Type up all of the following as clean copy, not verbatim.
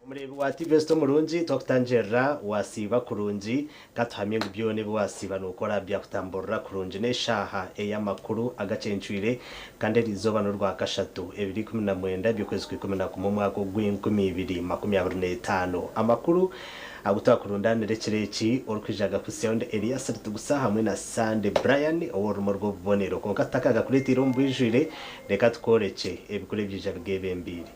Omureebi wa TVST omurungi, twakutangirira wasiiba kurungi, katuhamye ngu byona ebi wasiiba nokora byakutamburira kurungi. N'eshaaha ey'amakuru agacencwire kandi eriizooba n'orwakashatu ebiro 19 by'okwezi kwa 11 omwaka ogw'enkumi ibiri makumi abiri n'etaano. Amakuru agu twakurundaanira ekiro eki orikwija agakuhitsyaho ndi Elias Ritugusa hamwe na Sande Brian ow'orurimi orw'obubonero. Kwonka tutakagakureeteire omu bwijwire, reka tukworekye ebikuru ebiija bigeebembeire.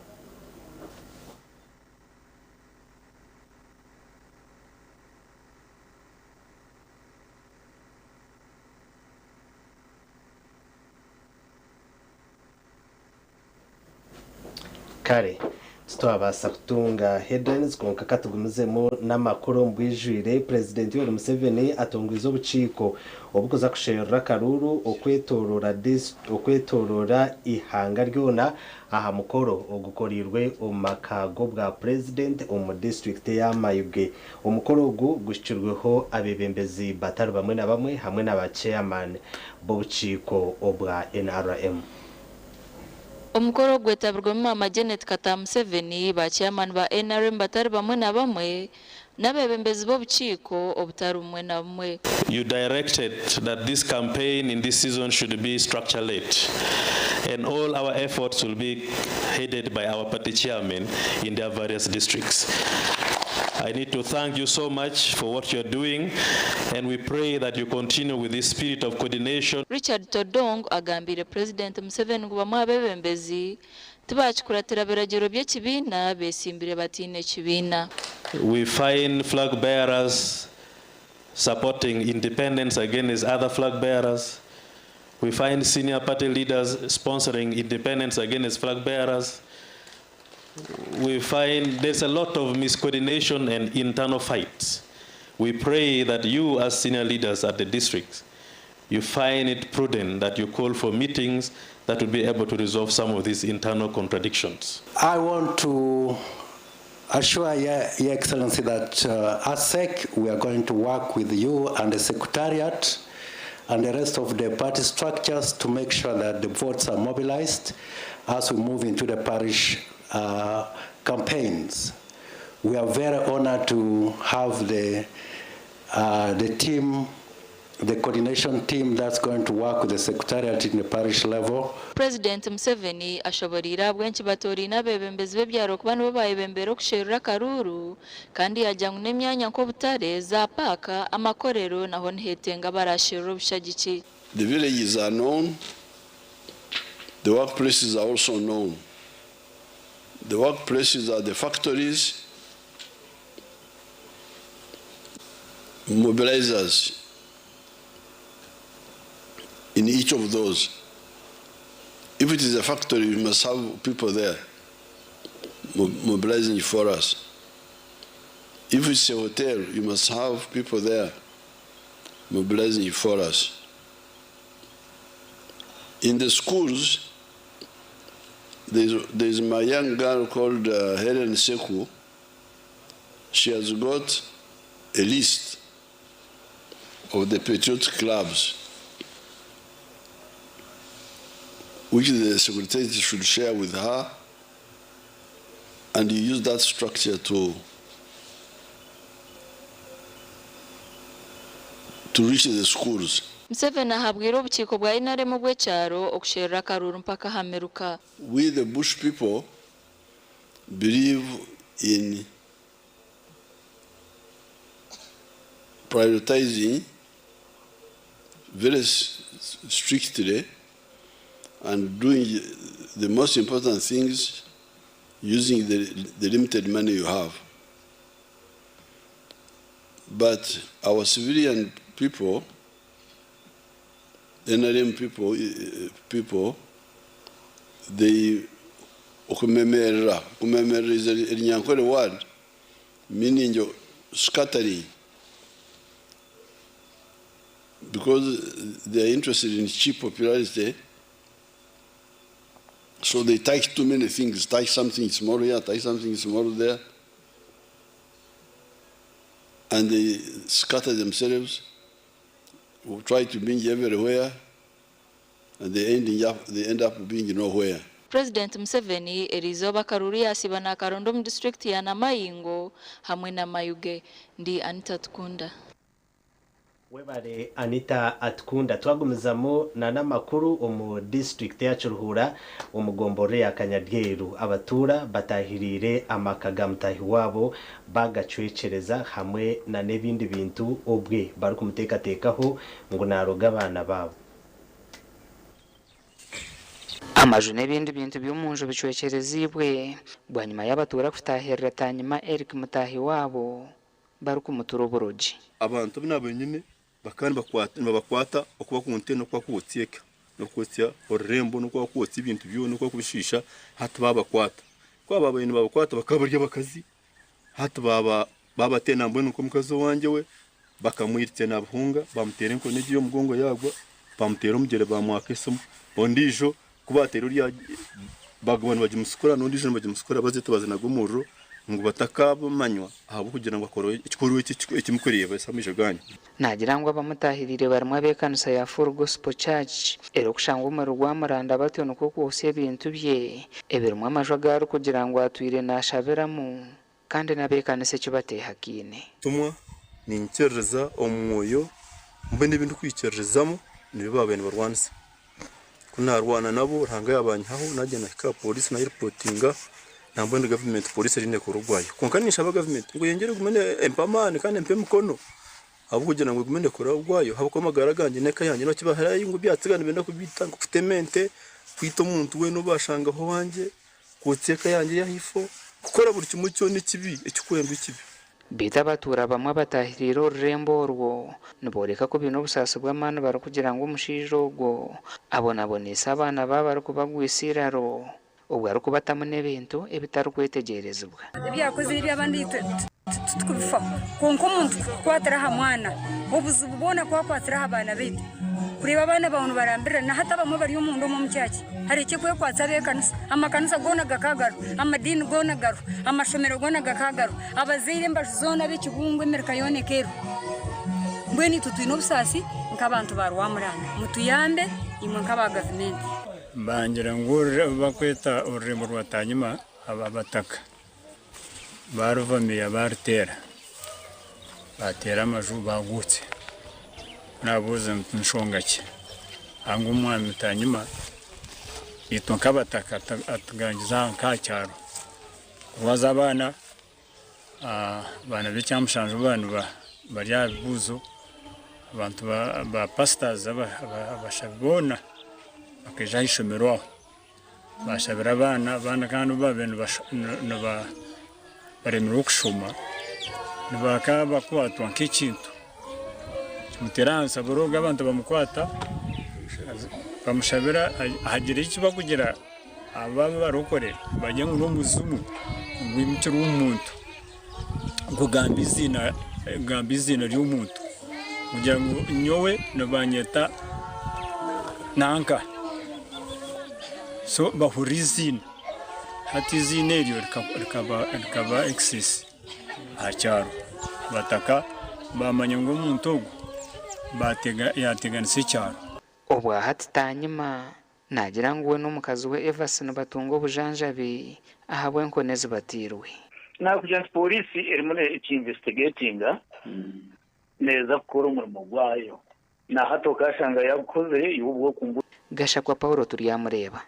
Kare titwabaasa kutunga headlines kwonka katugumizemu n'amakuru omu bwijwire. Purezidenti Yoweri Museveni atongwize obukiiko obukuza kusherura akaruuru okwetoroora eihanga ryona aha mukoro ogukoreirwe omu maka g'obwa Purezidenti omu disiturikiti eya Mayuge. Omukoro ogu guhikirweho abeebembezi batari bamwe na bamwe hamwe na ba ceyamaani b'obukiiko obwa NRM. Omukoro ogu gwetabirwemu Maama Janet Kataha Museveni, ba ceyamaani ba NRM batari bamwe na bamwe n'abeebembezi b'obukiiko obutari bumwe na bumwe. You directed that this campaign in this season should be structure-led and all our efforts will be headed by our party chairmen in their various districts. I need to thank you so much for what you're doing and we pray that you continue with this spirit of coordination. Richard Todong agambiire Purezidenti Museveni ngu bamwe aha beebembezi tibaakikuratira biragiro by'ekibiina beesimbire bataine kibiina. We find flag bearers supporting independents against other flag bearers. We find senior party leaders sponsoring independents against flag bearers. We find there's a lot of miscoordination and internal fights. We pray that you as senior leaders at the districts, you find it prudent that you call for meetings that will be able to resolve some of these internal contradictions. I want to assure Your Excellency that as SEC, we are going to work with you and the Secretariat and the rest of the party structures to make sure that the votes are mobilized as we move into the parish campaigns. We are very honored to have the team, the coordination team that's going to work with the Secretariat in the parish level. Purezidenti Museveni ashoboreire ahabw'enki batooraine abeebembezi b'ebyaro kuba nibo baayebembera okusherura akaruuru kandi yaagira ngu n'emyanya nk'obutare, za paaka, amakorero naho nihetenga abarasherura obushagiki. The villages are known, the workplaces are also known. The workplaces are the factories, mobilizers in each of those. If it is a factory, we must have people there mobilizing for us. If it's a hotel, you must have people there mobilizing for us. In the schools, there's my young girl called Helen Seku. She has got a list of the patriotic clubs, which the secretary should share with her, and you use that structure to reach the schools. Museveni ahabwire obukiiko bwa NRM obw'ekyaro okusherura akaruuru mpaka aha miruka. We the Bush people believe in prioritizing very strictly and doing the most important things using the limited money you have. But our civilian people, NRM people, they okumemerera. Okumemerera is a Runyankore word, meaning scattering, because they are interested in cheap popularity. So they touch too many things, touch something small here, touch something small there, and they scatter themselves, try to be everywhere, and they end up being nowhere. President Museveni eriizooba akaruru yasiiba nakaronda omu disitulikiti ya Namayingo hamwe na Mayuge. Ndi Anita Tukunda. Webare Anita Atukunda. Twagumizamu na n'amakuru omu district ya Kiruhura omu gombolola ya Kanyadyeru. Abatuura batahiriire amaka ga mutahi waabo bagacwekyereza hamwe na n'ebindi bintu obwe barikumuteekateekaho ngu naroga abaana baabo. Amaju n'ebindi bintu by'omunju bicwekyerezibwe bwanyima y'abatuura kutahirira Tanyima Eric mutahi waabo barikumutura oburogi. Abantu bina benyine bakaba nibabakwata okuba ku nte n'okuba kuwotsya n'okwotsya orurembo n'okuba kwotsya ebintu byona n'okuba kubishiisha. Hati babakwata kuba babaire nibabakwata bakaba bari abakazi, hati babateera mbwenu nk'omukazi owangye we bakamwirutsya nabuhunga, bamuteera enkoni egi y'omugongo yagwa, bamuteera omugyere, bamwaka esimu. Ondiijo ku bateera orya baguma nibagimusukura, n'ondiijo nibagimusukura, bazita bazinaga omuriro ngu batakabamanywa ahabw'okugira ngu akora ekikorwa eki ekimukureebesa amaisho ganyu. Naagira ngu abamutahiriire barimu ab'ekanisa ya Full Gospel Church erikushangwa omuri Rwamuranda, batyo nikwo kwotsya ebintu bye ebirimu amaju agu arikugira ngu atwire naashabiramu kandi n'ab'ekanisa eki bateehakaine. Tumwa ninkiririza omu mwoyo, mbwenu ebi ndikwikiririzamu nibyo baabaire nibarwanisa. Ku naarwana nabo, Ruhanga yaabanyihaho, naagyenda nahika aha pooriisi nayeripotinga, nambwenu gavumenti pooriisi eriyo neekora ogwayo. Kwonka ninshaba gavumenti ngu eyongyere egume empe amaani kandi empe emikono ahabw'okugira ngu egume neekora ogwayo, ahabw'okuba amagara gangye n'eka yangye nibakibahirayo ngu byatsiga nibenda kubiita, nk'okutema ente, kwita omuntu weena ou baashangaho owangye, kwotsya eka yangye ey'ahaifo, kukora buri kimwe kyona ekibi ekikwendwa ekibi. Beitu abatuura bamwe abatahiriire orurembo orwo nibooreka ku baine obusaasi bw'amaani barikugira ngu omushaija ogwo abonaboneise abaana baabo arikubagwisa eiraro obwo arikubatamu n'ebintu ebitarikwetegyerezibwa. Ebi yakozire eby'abandi itwe titukubifaho, kwonka omuntu kukwatira aha mwana, obuzibu bwona ku akwatira aha baana baitu, kureeba abaana baawe nibarambirira, na hati abamwe bari omunda omu omu kyaki, harekye kwekwatsa ab'ekanisa, amakanisa goona gakagaruka, amadiini goona garuho, amashomero goona gakagaruho, abazaire embaju zoona ab'ekibungo emirika yoona eka eriho. Mbwenu itwe twine obusaasi nk'abantu ba Rwamuranda, mutuyambe imwe nk'aba gavumenti. Bangira ngu bakweta orurembo rwa Tanyima, abataka baruvamiya, baruteera, bateera amaju bagutse. Nabuuza nti nshonga ki? Anga omwami Tanyima itwe nk'abataka atugangiza aha nk'aha kyaro kurwaza abaana, abaana b'ekyamushanju bari aha bibuuzo, abantu ba pastors, abashabi boona bakaija aha ishomero aho bashabira abaana. Kandi obu babaire baremirwe kushoma, nibakaba bakwatwa nk'ekintu kimuteera ahansi aborooga, abantu bamukwata bamushabira hagira eki bakugira ababa barokore bagire ngu n'omuzimu gwimukire omu muntu kugamba eiziina ry'omuntu kugira ngu nyowe nibanyeta nanka, so bahurira eiziina. Hati eiziina eryo rikaba excess aha kyaro, abataka bamanya ngu omuntu ogu yateganisa ekyaro. Obwa hati Tanyima naagira ngu we n'omukazi we Evasi nibatunga obujanjabi ahabw'enkoni ezibatiirwe. Nakugira nti polisi erimu ekinvestigatinga, neeza kukora omurimo gwayo, na hati okashanga yagukozire iwe obwo kumbu. Gashakwa Paulo, Turyamureeba.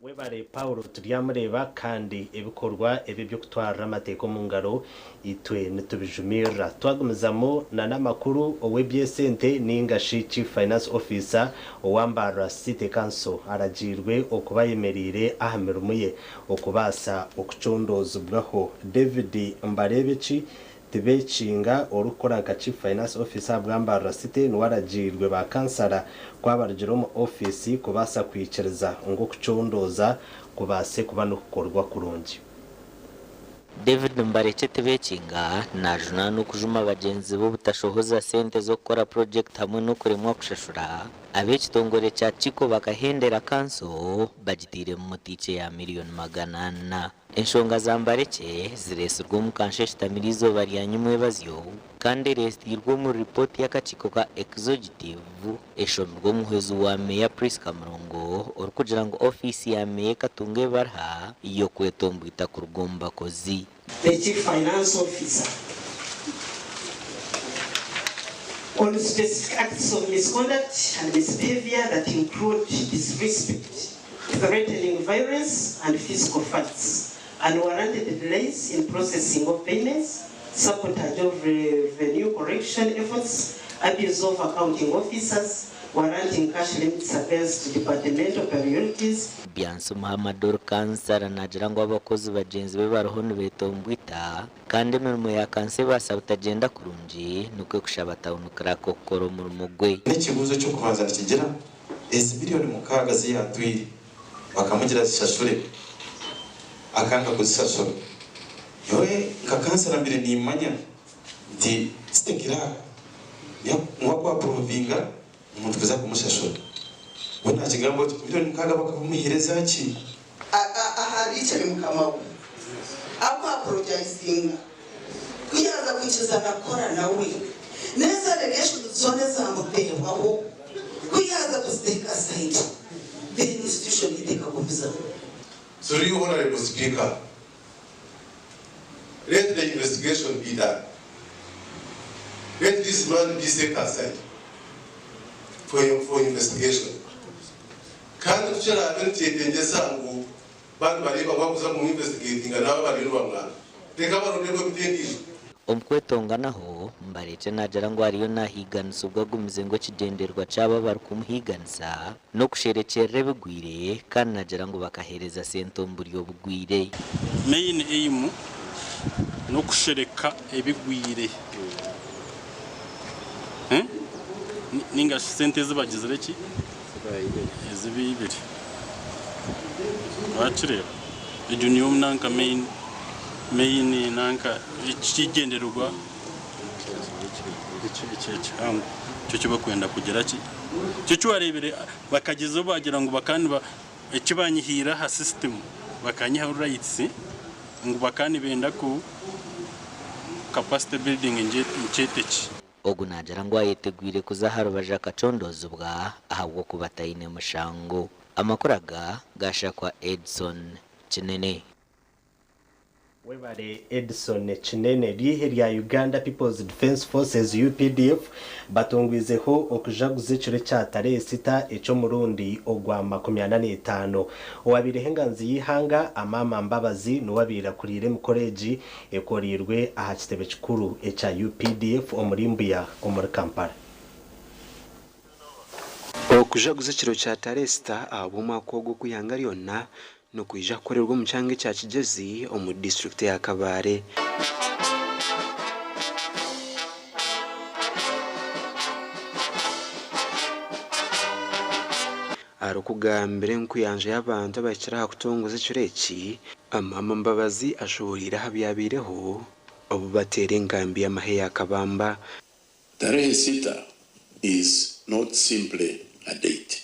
Webare Paulo turyamureeba kandi ebikorwa ebi eby'okutwarira amateeka omu ngaro itwe nitubijumirira. Twagumizamu na n'amakuru ow'eby'esente ninga shi Chief Finance Officer owa Mbarara City Council aragiirwe okuba ayemereire aha mirimo ye okubaasa okucondoozibwaho. David Mbareebeki Tibekinga, orikukora nka Chief Finance Officer ahabwa Mbarara City niwe aragiirwe ba kansara ku abarugire omu ofiisi kubaasa kwikiriza ngu okucondooza kubaase kuba nikukorwa kurungi. David Mbarekye Tibekinga najunaanwa okujuma bagyenzi be obutashohoza sente z'okukora purojekiti hamwe n'okuremwa kushashura ab'ekitongore kya Chiko bakahendera kanso bagiteire omu mutiikye ya miriyoni 400. Enshonga za Mbarekye zireetsirwe omu kansho eshutamire eizooba rya nyimwebazyo kandi ereetirwe omu ripooti y'akakiiko ka Executive eshomirwe omuhwezi wa Meeya Prisca Murongo orikugira ngu ofiisi ya Meeya ekatunga ebaruha y'okwetombwita kuruga omu bakozi. The Chief Finance Officer on specific acts of misconduct and misbehaviour that include disrespect, threatening violence and physical fights, unwarranted delays in processing of payments, sabotage of revenue collection efforts, abuse of accounting officers, warranting cash limits against departmental priorities. Byansi Muhammad ori kansara naagira ngu abakozi bagyenzi be bariho nibetombwita kandi emirimo ya kanso ebaasa butagyenda kurungi nikwo kushaba Town Clerk okukora omurimo gwe. N'ekibuuzo ky'okubanza nikigira, Ezi miriyoni mukaaga zi yaatwire bakamugira azishashure, akanga kuzishashura. Nyowe nka kansara mbaire nimmanya nti City Clerk niwe akwapuruvinga omuntu kuza kumushashura. We naakigamba oti miriyoni mukaaga bakamuhaire ezaki? Ahari Richard mukama we aku apologizinga ku yaaza kwikirizana kukora nawe n'ezi allegations zoona ezamuteebwaho ku yaaza kuziteeka aside then institution yaitu ekagumizamu. So you honourable speaker let the investigation be done let this man be set aside for for investigation kandi ku kiraabe nikyetengyesa ngu ba nibareeba ngu akuza kumu investigatinga naaba bariyo nibamwanga reka barondemu emiti endiijo. Omu kwetonganaho, Mbarekye naagira ngu ariyo naahiiganisibwa agumize ngu ekigyendererwa ky'abo abarikumuhiiganisa n'okusherekyerera ebigwire kandi naagira ngu bakaheereza sente omu buryo obugwire. Main aim n'okushereka ebigwire ninga shi sente ezi bagizire ki? Ezi baibire. Wakireeba? Egyo niyo nanka main main nanka ekigyendererwa ekihango nikyo kibakwenda kugira ki? Nikyo eki wareebire bakagyezaho baagira ngu bakaba niba eki banyihiire aha system bakanyihaho rights ngu bakaba nibenda ku capacity building nkyete ki? Ogu naagira ngu ayetegwire kuza aha rubaju akacondoozibwa ahabw'okuba taine mushango. Amakuru aga gaashakwa Edson Kinene. Webare Edson Kinene. Riihe rya Uganda People's Defence Forces, UPDF, batungwizeho okujaguza ekiro ekya tarehe sita eky'omurundi ogwa 45. Owabaireho enganzi y'eihanga, Amama Mbabazi niwe abaire akuriire emikoro egi ekoreirwe aha kitebe kikuru ekya UPDF omuri Mbuya omuri Kampala. Okujaguza ekiro kya tarehe sita ahabw'omwaka ogu okw'eihanga ryona nikwija kukorerwa omu kyanga ekya Kigyezi omu disiturikiti ya Kabale. Arikugambira enkuyanja y'abantu abahikire aha kutongoza ekiro eki, Amama Mbabazi ashoboreire aha byabaireho obu bateera enkambi y'amahe ya Kabamba. Tarehe sita is not simply a date,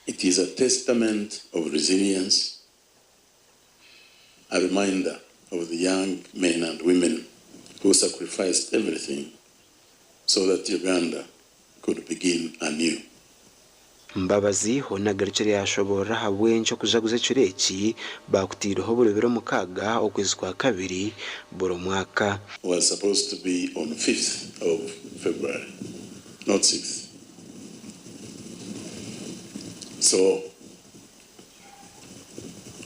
it is a testament of resilience, a reminder of the young men and women who sacrificed everything so that Uganda could begin anew. Mbabazi hoona agarukire yaashoboorora ahabw'enki okujaguza ekiro eki baakutaireho buri biro mukaaga okwezi kwa kabiri buri mwaka. Was supposed to be on fifth of February not sixth so.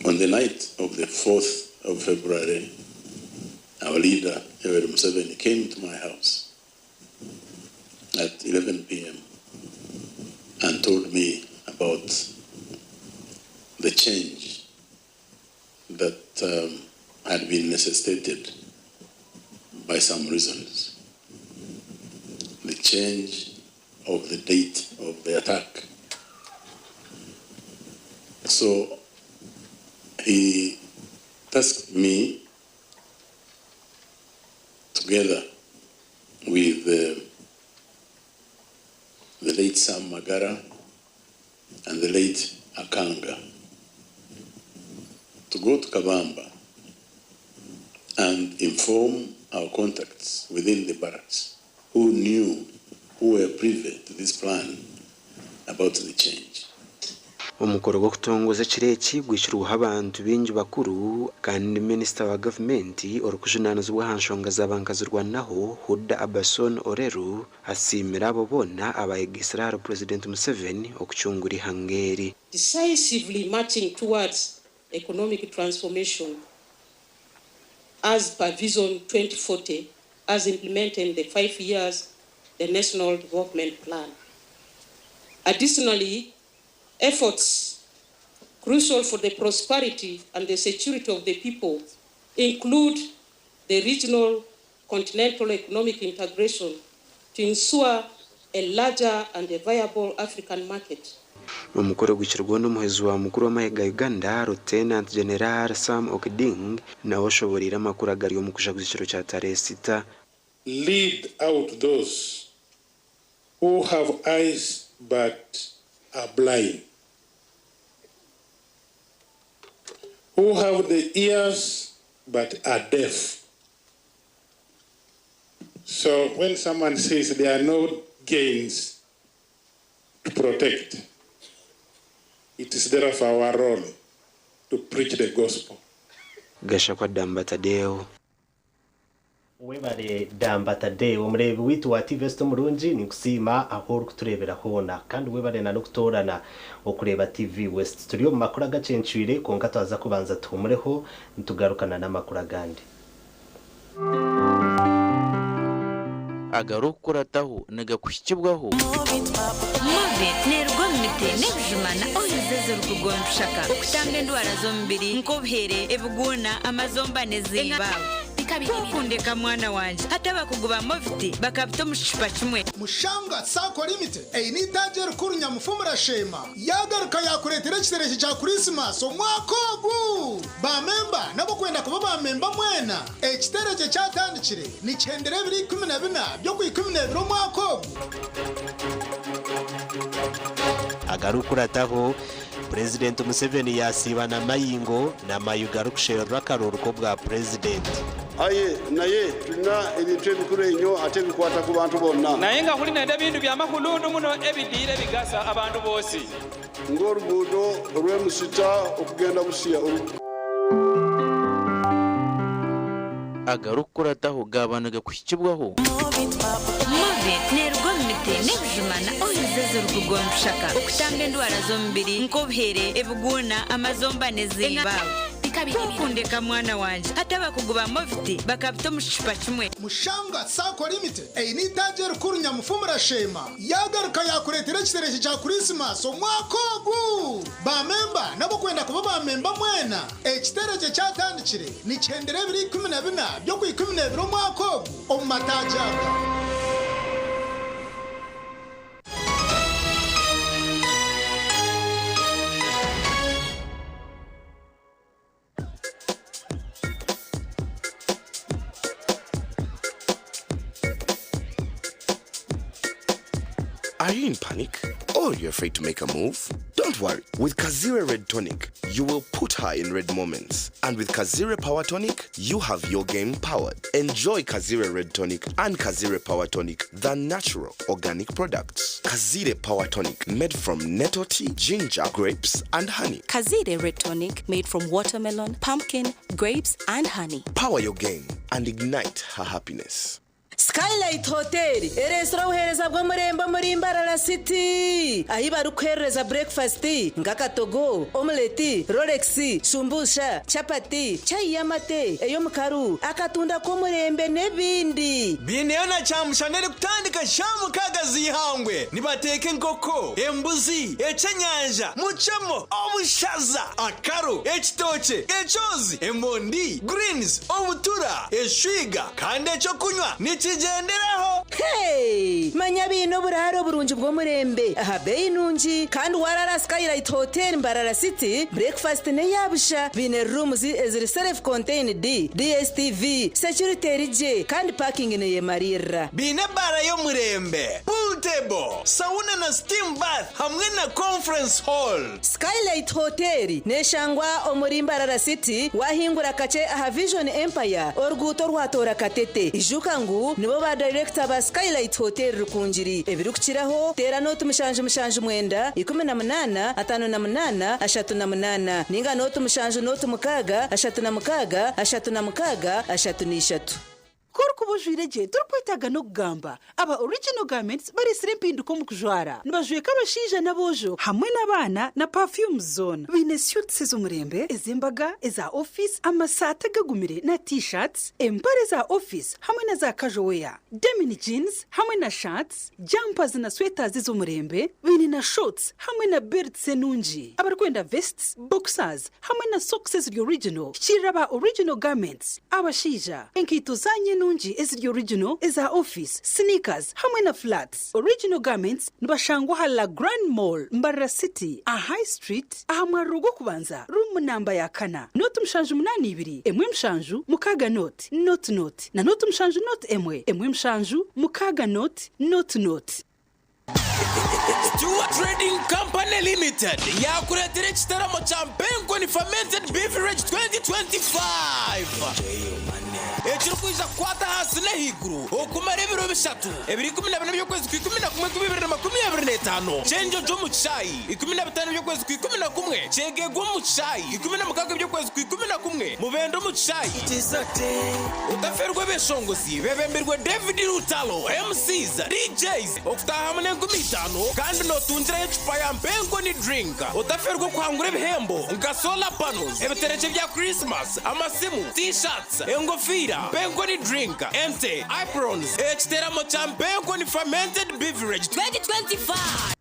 On the night of the 4th of February, our leader, Yoweri Museveni, came to my house at 11 p.m. and told me about the change that had been necessitated by some reasons. The change of the date of the attack. So he tasked me together with the late Sam Magara and the late Akanga to go to Kabamba and inform our contacts within the barracks who knew, who were privy to this plan about the change. Omukoro gw'okutongoza ekiro eki gwikirweho abantu baingi bakuru kandi minisita wa gavumenti orikujunaanizibwa aha nshonga za bankazirwanaho Huda Abason Oleru asiimire abo boona abayegaitsire ahari Purezidenti Museveni okucungura eihanga eri. Decisively marching towards economic transformation as per Vision 2040 as implemented in the 5 years the National Development Plan. Additionally, efforts crucial for the prosperity and the security of the people include the regional continental economic integration to ensure a larger and a viable African market. Omukoro gwikirweho n'omuhwezi wa mukuru w'amahe ga Uganda, Lieutenant General Sam Okiding, nawe oshoboreire amakuru agari omu kujaguza ekiro kya tarehe 6. Lead out those who have eyes but are blind, who have the ears but are deaf. So when someone says there are no gains to protect, it is therefore our role to preach the gospel. Gashakwa Damba Tadeo. Webare Damba Tadeo. Omureebi witu wa TV West omurungi, ninkusiima aho orikutureebera hoona, kandi webare na n'okutoorana okureeba TV West. Turi omu makuru agacencwire, kwonka twaza kubanza tuhumureho, nitugarukana n'amakuru agandi. Agarikukurataho nigakuhikibwaho. Movit neerugwa omu miti n'ebijuma na oils ezirikugondushaka okutanga endwara z'omubiri nk'obuhere, ebiguuna, amazomba n'ezimba. Kukundeka mwana wanje, hati abakugu ba Movit bakabita omu kicupa kimwe. Mushanga Sacco Limited eine itaagi erikuru Nyamufumura Sheema yagaruka yakureetera ekitereke kya Krisimas omwaka ogu. Bamemba n'abakwenda kuba bamemba mwena, ekitereke kyatandikire nikihendera 14 by'oku12 omwaka ogu. Agarikukurataho, Purezidenti Museveni yasiiba na Mayingo na Mayuga arikusherura akaruru k'obwa purezidenti. Aye naye tulina ebintu ebikulu ennyo ate bikwata ku bantu bonna. Naye nga khuli nende bindu byamakhulundu muno ebidire bigasa abandu bosi. Ng'oluguudo olw'emusita okugenda Busiya. Agarikukurataho gaba nigakuhikibwaho. Movit neerugwa omu miti n'ebijuma na oils ezirikugondushaka okutanga endwara z'omubiri nk'obuhere, ebiguuna, amazomba n'ezimba. Kukundeka mwana wanje, hati abakugu ba Movit bakabita omu kicupa kimwe. Mushanga Sacco Limited eine itaagi erikuru Nyamufumura Sheema yagaruka yakureetera ekitereke kya Krisimas omwaka ogu. Bamemba n'abakwenda kuba bamemba mwena, ekitereke kyatandikire nikihendera 14 by'oku12 omwaka ogu omu mataagi aga. Are you in panic or you're afraid to make a move? Don't worry. With Kazire Red Tonic, you will put her in red moments. And with Kazire Power Tonic, you have your game powered. Enjoy Kazire Red Tonic and Kazire Power Tonic, the natural organic products. Kazire Power Tonic, made from nettle tea, ginger, grapes, and honey. Kazire Red Tonic, made from watermelon, pumpkin, grapes, and honey. Power your game and ignite her happiness. Skylight Hotel ereetsire obuheereza bw'omurembe omuri Mbarara City ahi barikuheerereza breakfast nk'akatogo, omelette, rolex, shumbusha, chapati, chai y'amate, ey'omukaru, akatunda k'omurembe n'ebindi. Biineyo na kyamushana erikutandika shaaha mukaaga z'eihangwe. Nibateeka enkoko, embuzi, ekyenyanja, mucemo, obushaza, akaro, ekitookye, ekyozi, emondi, greens, obutura, eshwiga kandi ekyokunywa nikigyenderaho. Hey! Manya baine oburaaro burungi bw'omurembe aha beeyi nungi kandi waraara Skylight Hotel Mbarara City, breakfast n'eya busha. Baine rooms eziri self contained, DSTV, security eri gye kandi parking neyemariirira. Baine ebaara y'omurembe, pool table, sauna na steam bath hamwe na conference hall. Skylight Hotel neshangwa omuri Mbarara City wahingura kakye aha Vision Empire oruguuto orwatoora Katete. Ijuka ngu nibo ba dayirekita ba Skylight Hotel Rukungiri. Ebirikukiraho teera nooti 779 18 58 38 ninga nooti 7 nooti 6 36 36 33. Ku orikuba ojwaire gye torikwetaaga n'okugamba. Aba Original Garments bareetsire empinduka omu kujwara. Nibajweka abashaija n'aboojo hamwe n'abaana na perfumes zoona. Baine suits ez'omurembe, ez'embaga, eza ofiisi, amasaati agagumire na T-shirts, empare za ofiisi hamwe na za casual wear, denim jeans hamwe na shirts, jumpers na sweaters ez'omurembe. Baine na shorts hamwe na belts enungi. Abarikwenda vests, boxers hamwe na socks eziri original, hikiirira aba Original Garments, abashaija, enkaito zaanyu enungi eziri original, eza ofiisi, sneakers hamwe na flats. Original Garments nibashangwa aha La Grande Mall, Mbarara City, aha High Street, aha mwariro gw'okubanza, room namba ya kana, nooti 782 1 7 6 nooti nooti nooti na nooti 7 nooti 1 1 7 6 nooti nooti nooti. Stewart Trading Company Limited yaakureetera ekitaramo kya Mpenkoni Fermented Beverage 2025 ekirikwija kukwata ahansi n'ahaiguru okumara ebiro bishatu, ebiro 14 by'okwezi kwa 11 2025, Kyenjojo omu kishaayi, 15 by'okwezi kwa 11, Kyegegwa omu kishaayi, 16 by'okwezi kwa 11, Mubende omu kishaayi. Otaferwa ebeshongozi bebembirwe David Lutalo, MCs, DJs, Okutaahamu n'enkumi itaano kandi nootungirayo ecupa ya Mpenkoni Drink. Otaferwa okuhangura ebihembo nka solar panels, ebiterekye bya Christmas, amasimu, T-shirts, engofiira, Mpenkoni Drink, ente, aprons, ekiteramo kya Mpenkoni Fermented Beverage 2025.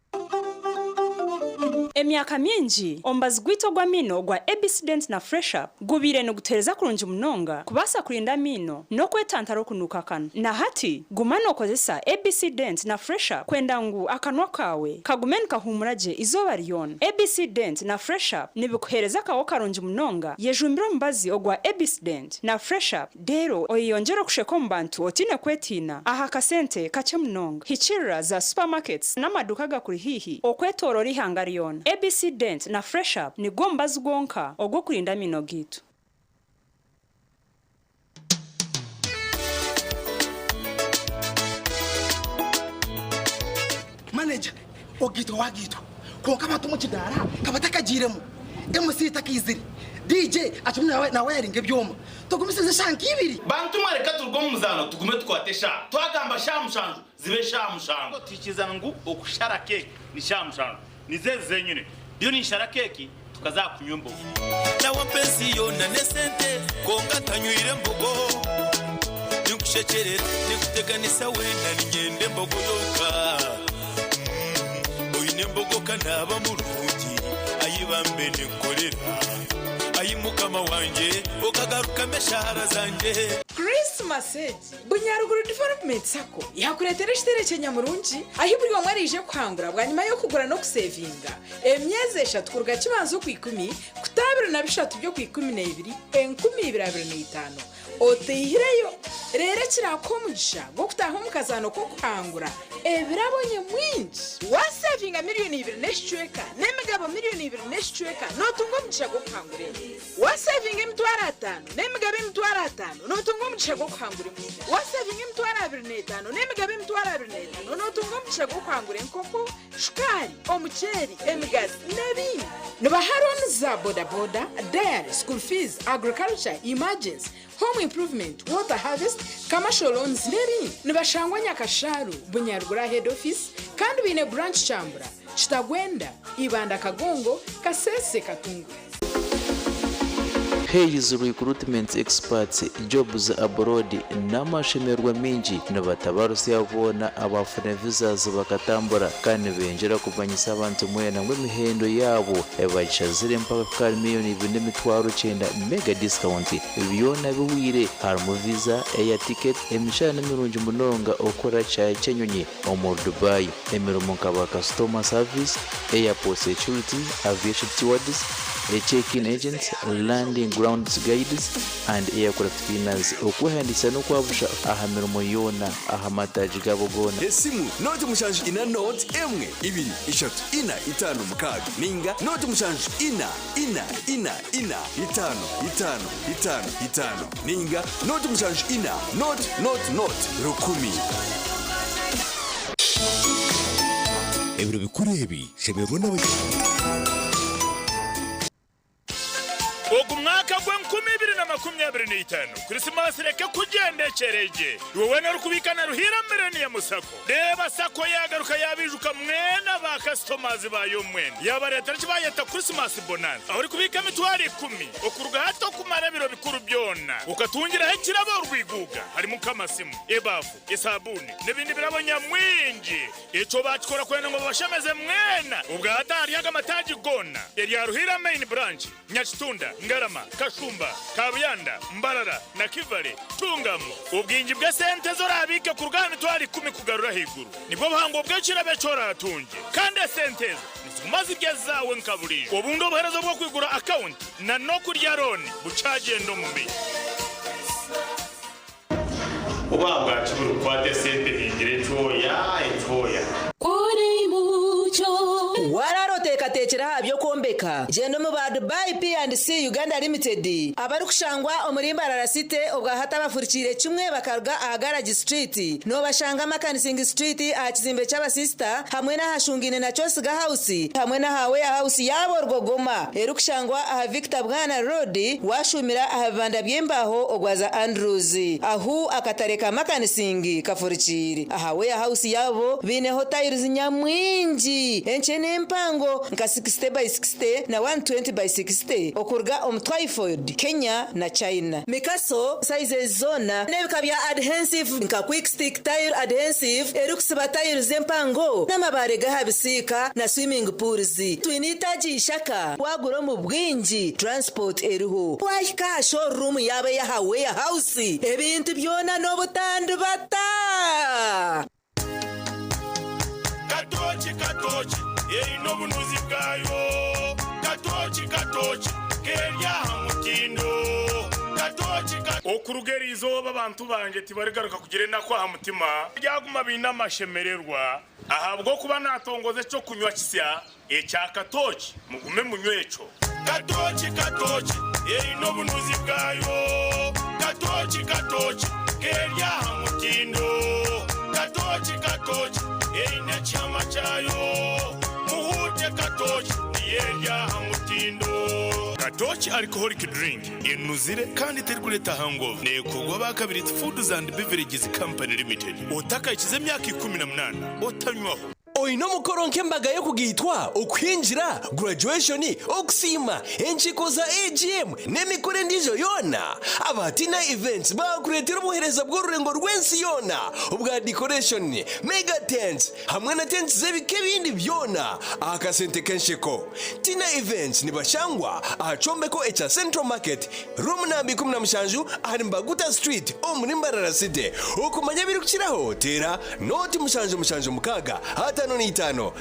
Emyaka mingi, omubazi gwaitu ogw'amaino ogwa ABC Dent na Fresh Up gubaire nigutuheereza kurungi munonga kubaasa kurinda amaino n'okwetantara okunuuka akanwa. Na hati, guma nookozesa ABC Dent na Fresh Up kwenda ngu akanwa kaawe kagume nikahuumura gye eizooba ryona. ABC Dent na Fresh Up nibikuheereza akaho karungi munonga. Yejumbire omubazi ogwa ABC Dent na Fresh Up reero oyeyongyere okusheka omu bantu otaine kwetiina aha kasente kakye munonga. Hikiirira za supermarkets n'amaduuka agakuri haihi okwetooroora eihanga ryona. ABC Dent na Fresh Up nigwo mubazi gwonka ogw'okurinda amaino gaitu. Manager, ogaitwa wagaitwa kwonka abantu omu kidaara kabatakagiiremu, MC takaizire, DJ akirimu nawayaringa ebyoma, tugumisirize eshaaha nka ibiri. Bantu mwe reka turuge omu muzaano tugume tukwate eshaaha. Twagamba shaaha mushanju zibe shaaha mushanju. Tuhikirizana ngu okushara keeki ni shaaha mushanju. Nizo ezi zenyine. Ndiyo ninshara keeki tukaza aha kunywa embogo. Nawe ampa ensi yoona n'esente kwonka ntanywire mbogo. Ninkushekyerera, ninkuteganisa weena niinyenda embogo yonka. Oine embogo ka naaba murungi, ayi bambe ninkukorera. Ayi Mukama wangye okagarukamu eshaara zangye. Krisimasi egi, Bunyaruguru Development Sacco yakureetera ekiterekye nyamurungi ahi buri omwe araije kuhangura bwanyima y'okugura n'okusevinga emyezi eshatu kuruga Kibanza Okwikumi kuta 23 by'Okwikumineibiri 2025 oteihireyo reero ekiraakuha omugisha gw'okutaaha omu kazaano k'okuhangura ebirabo nyamwingi. Waasevinga miriyoni ibiri n'ekicweka n'emigabo miriyoni ibiri n'ekicweka nootunga omugisha gw'okuhangura ente. Waasevinga 500,000 n'emigabo 500,000 nootunga omugisha gw'okuhangura. gw'okuhangura wasevinga 25,000 n'emigabo 25,000 n'otunga omugisha gw'okuhangura enkoko, shukaari, omuceeri, emigazi n'ebindi. Nibaha looni za bodaboda, dairy, school fees, agriculture, emergency, home improvement, water harvest, commercial loans n'ebindi. Nibashangwa Nyakasharu, Bunyaruguru head office, kandi baine branch Kyambura, Kitagwenda, Ibanda Kagongo, Kasese Katungu. Hayes Recruitment Experts Jobs Abroad n'amashemererwa mingi nibatabarusya boona abafuna visas bakatambura kandi nibengyera kumanyisa abantu mwena ngu emihendo yaabo bagishazire mpaka kukari 2,900,000 mega discount. Byona bihwire, harimu visa, air ticket, emishahara n'emirungi munonga, okukora kishaayi ky'enyonyi omuri Dubai, emirimo nka ba customer service, airport security, aviation stewards, check-in agents, landing grounds guides and aircraft cleaners. Okwehandiikisa n'okwabusha aha mirimo yoona aha mataagi gaabo goona. Esimu 074 1 2 3 4 5 6 ninga 074 4 4 4 5 5 5 5 ninga 074 0 0 0 10. Ebiro bikuru ebi shemererwa n'aba. Ogu mwaka gw'e2025, Krisimaasi reke kugyendekyereye iwe weena orikubiika na Ruhiira Millennium Sacco. Reeba Sacco yaagaruka yaabiijuka mwena ba kasitomazi baayo mwena. Yaabareetera eki baayeta Krisimaasi Bonanza ahu orikubiika 10,000 okuruga hati okumara ebiro bikuru byona okatungiraho ekirabo orwiguuga harimu nk'amasimu, ebaafu, esaabuuni n'ebindi birabo nyamwingi. Ekyo baakikora kwenda ngu babashemeze mwena. Obwa hati ahari aga mataagi goona, erya Ruhiira Main Branch, Nyakitunda, Ngarama, Kashumba, Kabuyanda, Mbarara na Kivale, tungamu obwingi bw'esente ezi oraabiike kuruga aha 10,000 kugarura ahaiguru. Nibwo buhango bw'ekirabo eki oraatungye. Kandi esente ezo niziguma ziri ezaawe nka buriijo. Obundi obuheereza obw'okwigura akawunti na n'okurya looni bukyagyenda omu maisho. Oba bwaki buri kukwata esente ningira encwoya encwoya. Waraara oteekateekire aha by'okwombeka? Gyenda omu ba Dubai P&C Uganda Limited abarikushangwa omuri Mbarara City obwa hati abafurikiire kimwe bakaruga aha Garage Street. Noobashanga Makanising Street aha kizimbe ky'abasisita hamwe n'ahashungaine na Kyosiga House hamwe n'aha Warehouse yaabo Rwogoma erikushangwa aha Victor Bwana Road waashuumira aha bibanda by'embaaho ogwaza Andrews ahu akatare ka Makanising kafurikiire. Aha warehouse yaabo baineho tiles nyamwingi enkye n'empango nka 60 by 60 na 120 by 60 okuruga omu Twyford, Kenya na China. Mikaso sizes zoona n'ebika bya adhensive nka quick stick tile adhensive erikusiba tiles empango n'amabaare g'aha bisiika na swimming pools. Twine eitaagi Ishaka waagura omu bwingi transport eriho. Waahika aha showroom yaabo ey'aha warehouse ebintu byona n'obutandibata. Katooki katooki eine obunuzi bwayo, Katooki katooki keri aha mutindo, Katooki ka. Okuruga eri izooba abantu bangye tibarigaruka kugira enaku aha mutima, baryaguma baine amashemererwa, ahabw'okuba naatongoza eky'okunywa kisya ekya katooki, mugume munywe ekyo. Katooki katooki eine obunuzi bwayo, Katooki katooki keri aha mutindo, Katooki katooki eine ekihama kyayo, Muhuute katooki niyo eri aha mutindo. Katooki Alcoholic Drink enuzire kandi terikureeta hangover. Neekorwa aba Kabirizi Foods and Beverages Company Limited. Otakahikize emyaka 18 otanywaho. Oine omukoro nk'embaga y'okugaitwa, okuhingira, graduation, okusiima, enkiiko za AGM n'emikoro endiijo yoona? Aba Tina Events baakureetera obuheereza bw'orurengo rw'ensi yoona obwa decoration, mega tents hamwe na tents z'ebika ebindi byona aha kasente k'ensheko. Tina Events nibashangwa aha kyombeko ekya Central Market, Room namba 17 ahari Mbaguta Street omuri Mbarara City. Okumanya ebirikukiraho teera 0 7 7 6 55 99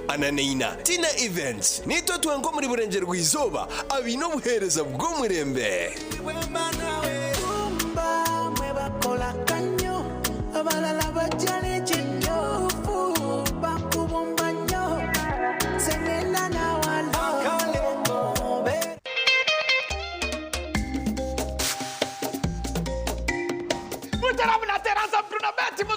44. Tina Events, Niitwe twenka omuri Burengyerwa Izooba abaine obuheereza bw'omurembe.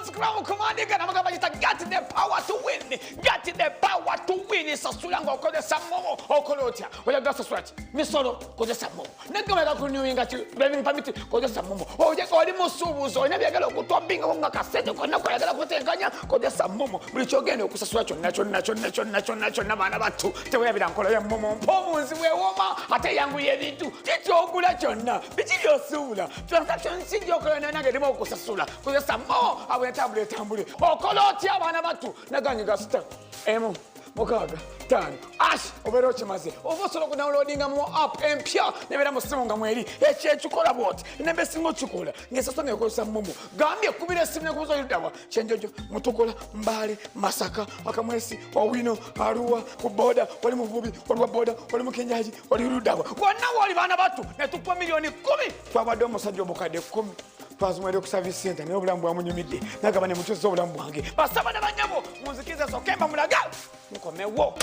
Munzikiramu kumandiga namugamba gita got the power to win, got the power to win. Sasula ng'okozesa momo. Okola otya? Oyagala sasula ki? Misolo, kozesa momo. Negamba kunyuinga ki driving permit, kozesa momo. Oje oli musuubuzi, olina byagala okutwabingako nga kasente konna koyagala kutenkanya, kozesa momo. Buli kyogenda okusasula kyonna kyonna kyonna kyonna kyonna kyonna, baana battu tewerabira nkola ya momo. Mpa omunzi weewoma ate eyanguya ebintu. Kikyogula kyonna biki byosuubula, transaction si gyokola yonna nange erimu okusasula, kozesa momo. Abo entambula etambule. Okola otya abaana battu? Naganyiga star 1 6 5 ash, obeera okimaze. Oba osobola okudownloadinga mu app empya nebeera mu ssimu nga mweri. Ekyo ekikola bwoti nembe esinga okikola ng'esasula ngaekozesa momo. Gambye kubira essimu nekubuza oluddawa Kyenjojo, Mutukula, Mbale, Masaka, Akamwesi, Owino, Arua, ku boda oli muvubi, oli wa boda, oli mukenjaji, oli luddawa, wonna wooli baana battu netukuwa miliyoni 10. Twabadde omusajja obukadde 10 twazimwere ku service center, naye obulamu bwamunyumidde nagamba ne mukyusa obulamu bwange. Basaba ne banyabo munzikiriza sokemba mulaga mukomewo.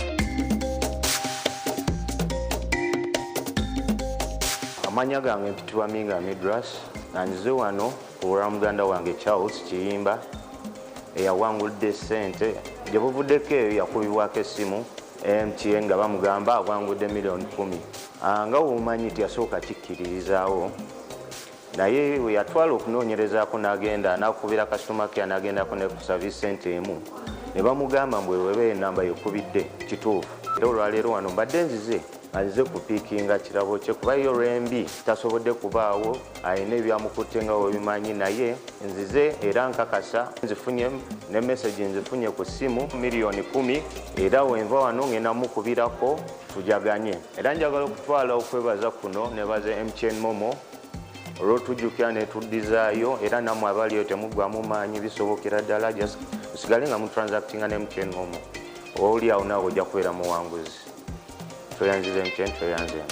Amanya gange mpitibwa Minga Midras, nanzize wano olwa muganda wange Charles Kiyimba eyawangudde ssente. Gye buvuddeko eyo yakubibwako essimu MTN nga bamugamba awangudde miliyoni 10. Nga womanyi teyasooka kikkiririzaawo, naye we yatwala okunoonyerezaako n'agenda n'akubira customer care, n'agendako ne ku service center emu ne bamugamba mbu weba enamba yekubidde kituufu. Era olwaleero wano mbadde nzize azize kupiikinga kirabo kye, kuba ye olw'embi tasobodde kubaawo, alina ebyamukutte nga webimanyi. Naye nzize era nkakasa nzifunye ne message, nzifunye ku ssimu miliyoni 10. Era wenva wano ngenda mukubirako tujaganye. Era njagala okutwala okwebaza kuno nebaza MTN Momo olwotujjukira netuddizaayo. Era nammwe abaliyo temuggwamu maanyi, bisobokera ddala. Just musigale nga mutransactinga ne MTN Momo, oli awo naawe ojja kubeera muwanguzi. Tweyanziza MTN, tweyanze.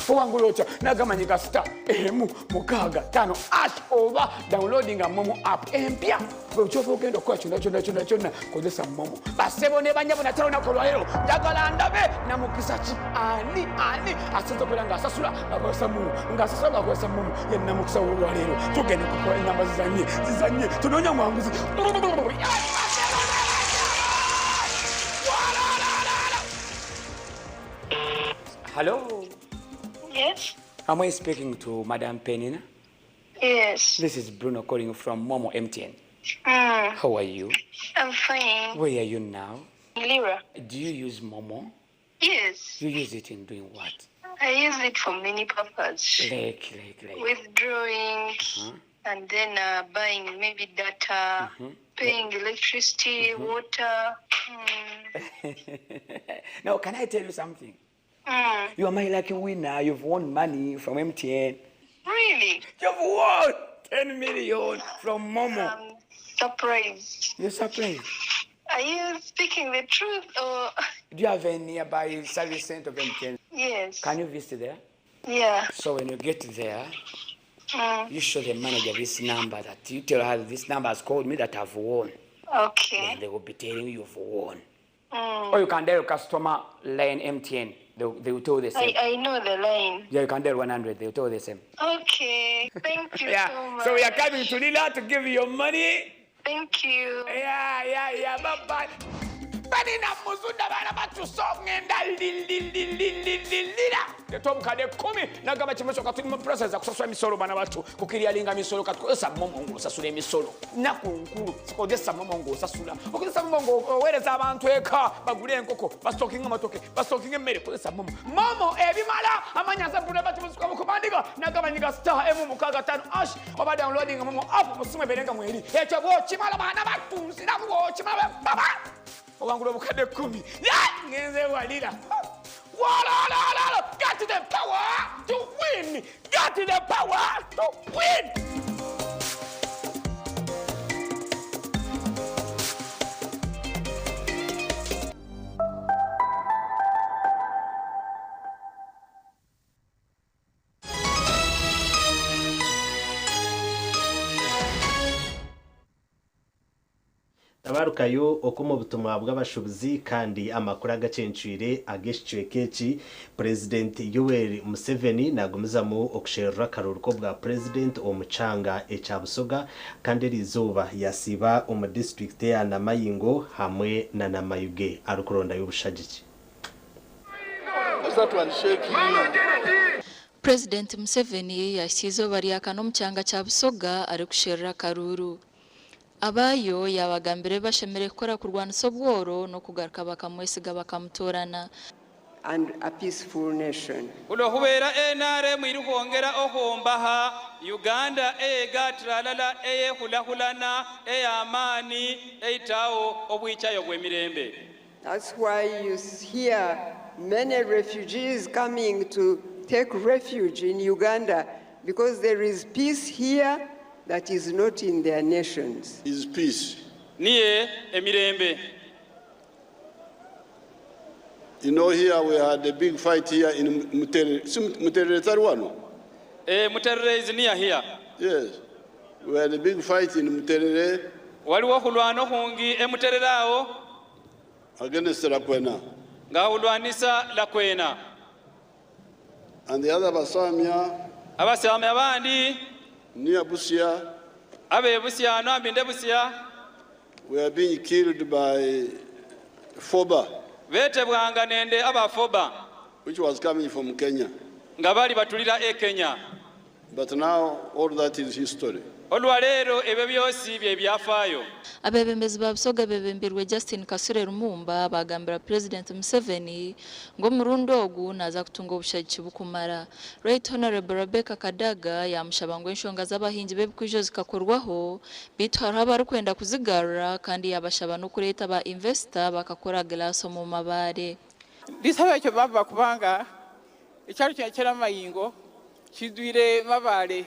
Owangula otya? Nagamanyi star 1 6 5 ash oba downloadinga momo app empya. Bwekyoba ogenda okukola kyonna kyonna kyonna kyonna, kozesa momo. Basebo ne banyabo, natera olunaku olwaleero njagala ndabe namukisa ki, ani ani asinza okubeera ng'asasula ng'akozesa momo, ng'asasula ng'akozesa momo. Ye namukisa w'olwaleero. Tugenda kukola enamba zizanye zizanye, tunoonya mwanguzi. Hello. Yes. Am I speaking to Madam Penina? Yes. This is Bruno calling from Momo MTN. How are you? I'm fine. Where are you now? Lira. Do you use Momo? Yes. You use it in doing what? I use it for many purposes. Like. Withdrawing Huh? and then buying maybe data, paying electricity, water. Now, can I tell you something? You are my lucky winner. You've won money from MTN. Really? You've won 10 million from Momo. I'm surprised. You're surprised. Are you speaking the truth or? Do you have a nearby service center of MTN? Yes. Can you visit there? Yeah. So when you get there, you show the manager this number, that you tell her this number has called me that I've won. Okay. Then they will be telling you you've won. Or you can dial customer line MTN. They will tell the same. I know the line. Yeah, you can dial 100. They will tell the same. Okay. Thank you Yeah. so much. So we are coming to Lila to give you your money. Thank you. Yeah. Bye bye. Balina muzunda baana batusa ogenda lilililililira tetwobukadde 10 nagamba kimusoka tuli mu process akusasula misolo bana batu kukiryalinga misolo. Katukozesa momo ng'osasula emisolo naku nkulu. Sikozesa momo ng'osasula, okozesa momo ng'oweereza abantu eka bagule enkoko, bastokinga amatoke, bastokinga emmere. Kozesa momo. Momo ebimala amanya nze batimusukamukubandiga nagabanyiga star 1 6 5 ash oba downloading momo app musimu eberenga mweri. Ekyo bwokimala baana batunziramu, bwokimala baba owangula obukadde 10. Ngenze walira. Walalala, got the power to win, got the power to win. Twabarukayo okuma obutumwa bw'abashubuzi kandi amakuru agacencwire ag'ekicweka eki. Purezidenti Yoweri Museveni nagumizamu okusherura akaruuru k'obwa purezidenti omu kyanga ekya Busoga kandi eriizooba yasiiba omu disiturikiti eya Namayingo hamwe na Namayuge arikurondayo obushagiki. Purezidenti Museveni yahitsya eizooba rya kana omu kyanga kya Busoga arikusherura akaruuru. Abaayo yaabagambira ebi bashemereire kukora kurwanisa obworo n'okugaruka bakamwesiga bakamutoorana. And a peaceful nation. Khulwokhubeera NRM iri khwongera okhwombaha Uganda eyegatira alala, eyekhulakhulana, eyamani, eitawo obwichayo bwe mirembe. That's why you hear many refugees coming to take refuge in Uganda, because there is peace here that is not in their nations. Is peace. Niye emirembe. You know, here we had a big fight here in Muterere. Si Muterere Taruano? Muterere is near here. Yes. We had a big fight in Muterere. Waliwo khulwana khungi emuterere awo. Against Lakwena. Nga khulwanisa Lakwena. And the other Basamia. Abasamia bandi. Near Busia. Abe Busia, no ambinde Busia. We are being killed by Foba. Betebwanga nende abafoba. Which was coming from Kenya. Nga bali batulira e Kenya. But now all that is history. Olwaleero ebyo byosi bye byafaayo. Abeebembezi ba Busoga bebembirwe Justin Kasure Lumumba bagambira President Museveni ngu omurundi ogu naaza kutunga obushagiki bukumara. Right Honorable Rebecca Kadaga yamushaba ngu enshonga z'abahingi b'ebikwijo zikakorwaho beitu hariho abarikwenda kuzigarura kandi yabashaba n'okureeta ba investor bakakora glass omu mabaare. Ndisaba ekyo baba kubanga ekyalo kino ky'Amayingo kidwire mabaare.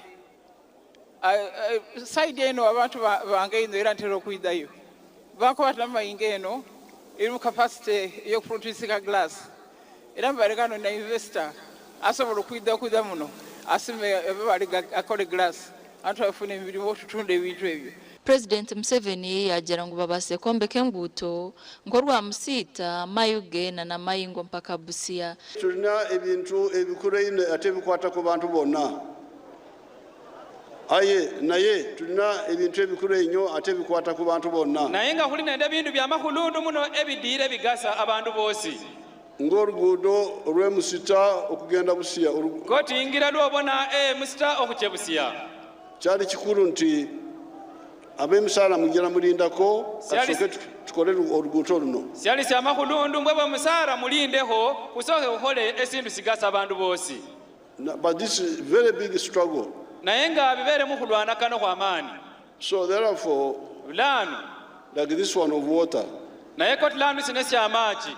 Side eno abantu bange ino era ntera okwidayo bakoba ati Namayingo eno eri mu capacity ey'okuproducinga glass era mabaare gano na investor asobola okwida muno asime mabaare akole glass abantu bafune emirimu tutunda ebintu ebyo. President Museveni yagira ngu babaase kwombeka enguuto nk'orwa Musiita, Mayuge na Namayingo mpaka Busia. Tulina ebintu ebikuru ino ate ebikwata ku bantu bonna. Aye naye tulina ebintu ebikuru ennyo ate ebikwata ku bantu bonna. Naye nga khuli nende ebindu bya makhulundu muno ebidiire bigasa abandu boosi. Ng'oluguudo olw'emusita okugenda Busia. Koti ingira lwobona emusita okhuche Busia. Kyali kikulu nti ab'emisaala mugira mulindako kasooke tukole oluguudo luno. Syali sya makhulundu mbwe bwemusaala mulindekho khusooke khukhole esindu sigasa abandu boosi. But this is a very big struggle. Naye nga bibeere mu khulwana kano khwamaani. So therefore, Lano, like this one of water, naye koti lano sino syamaaki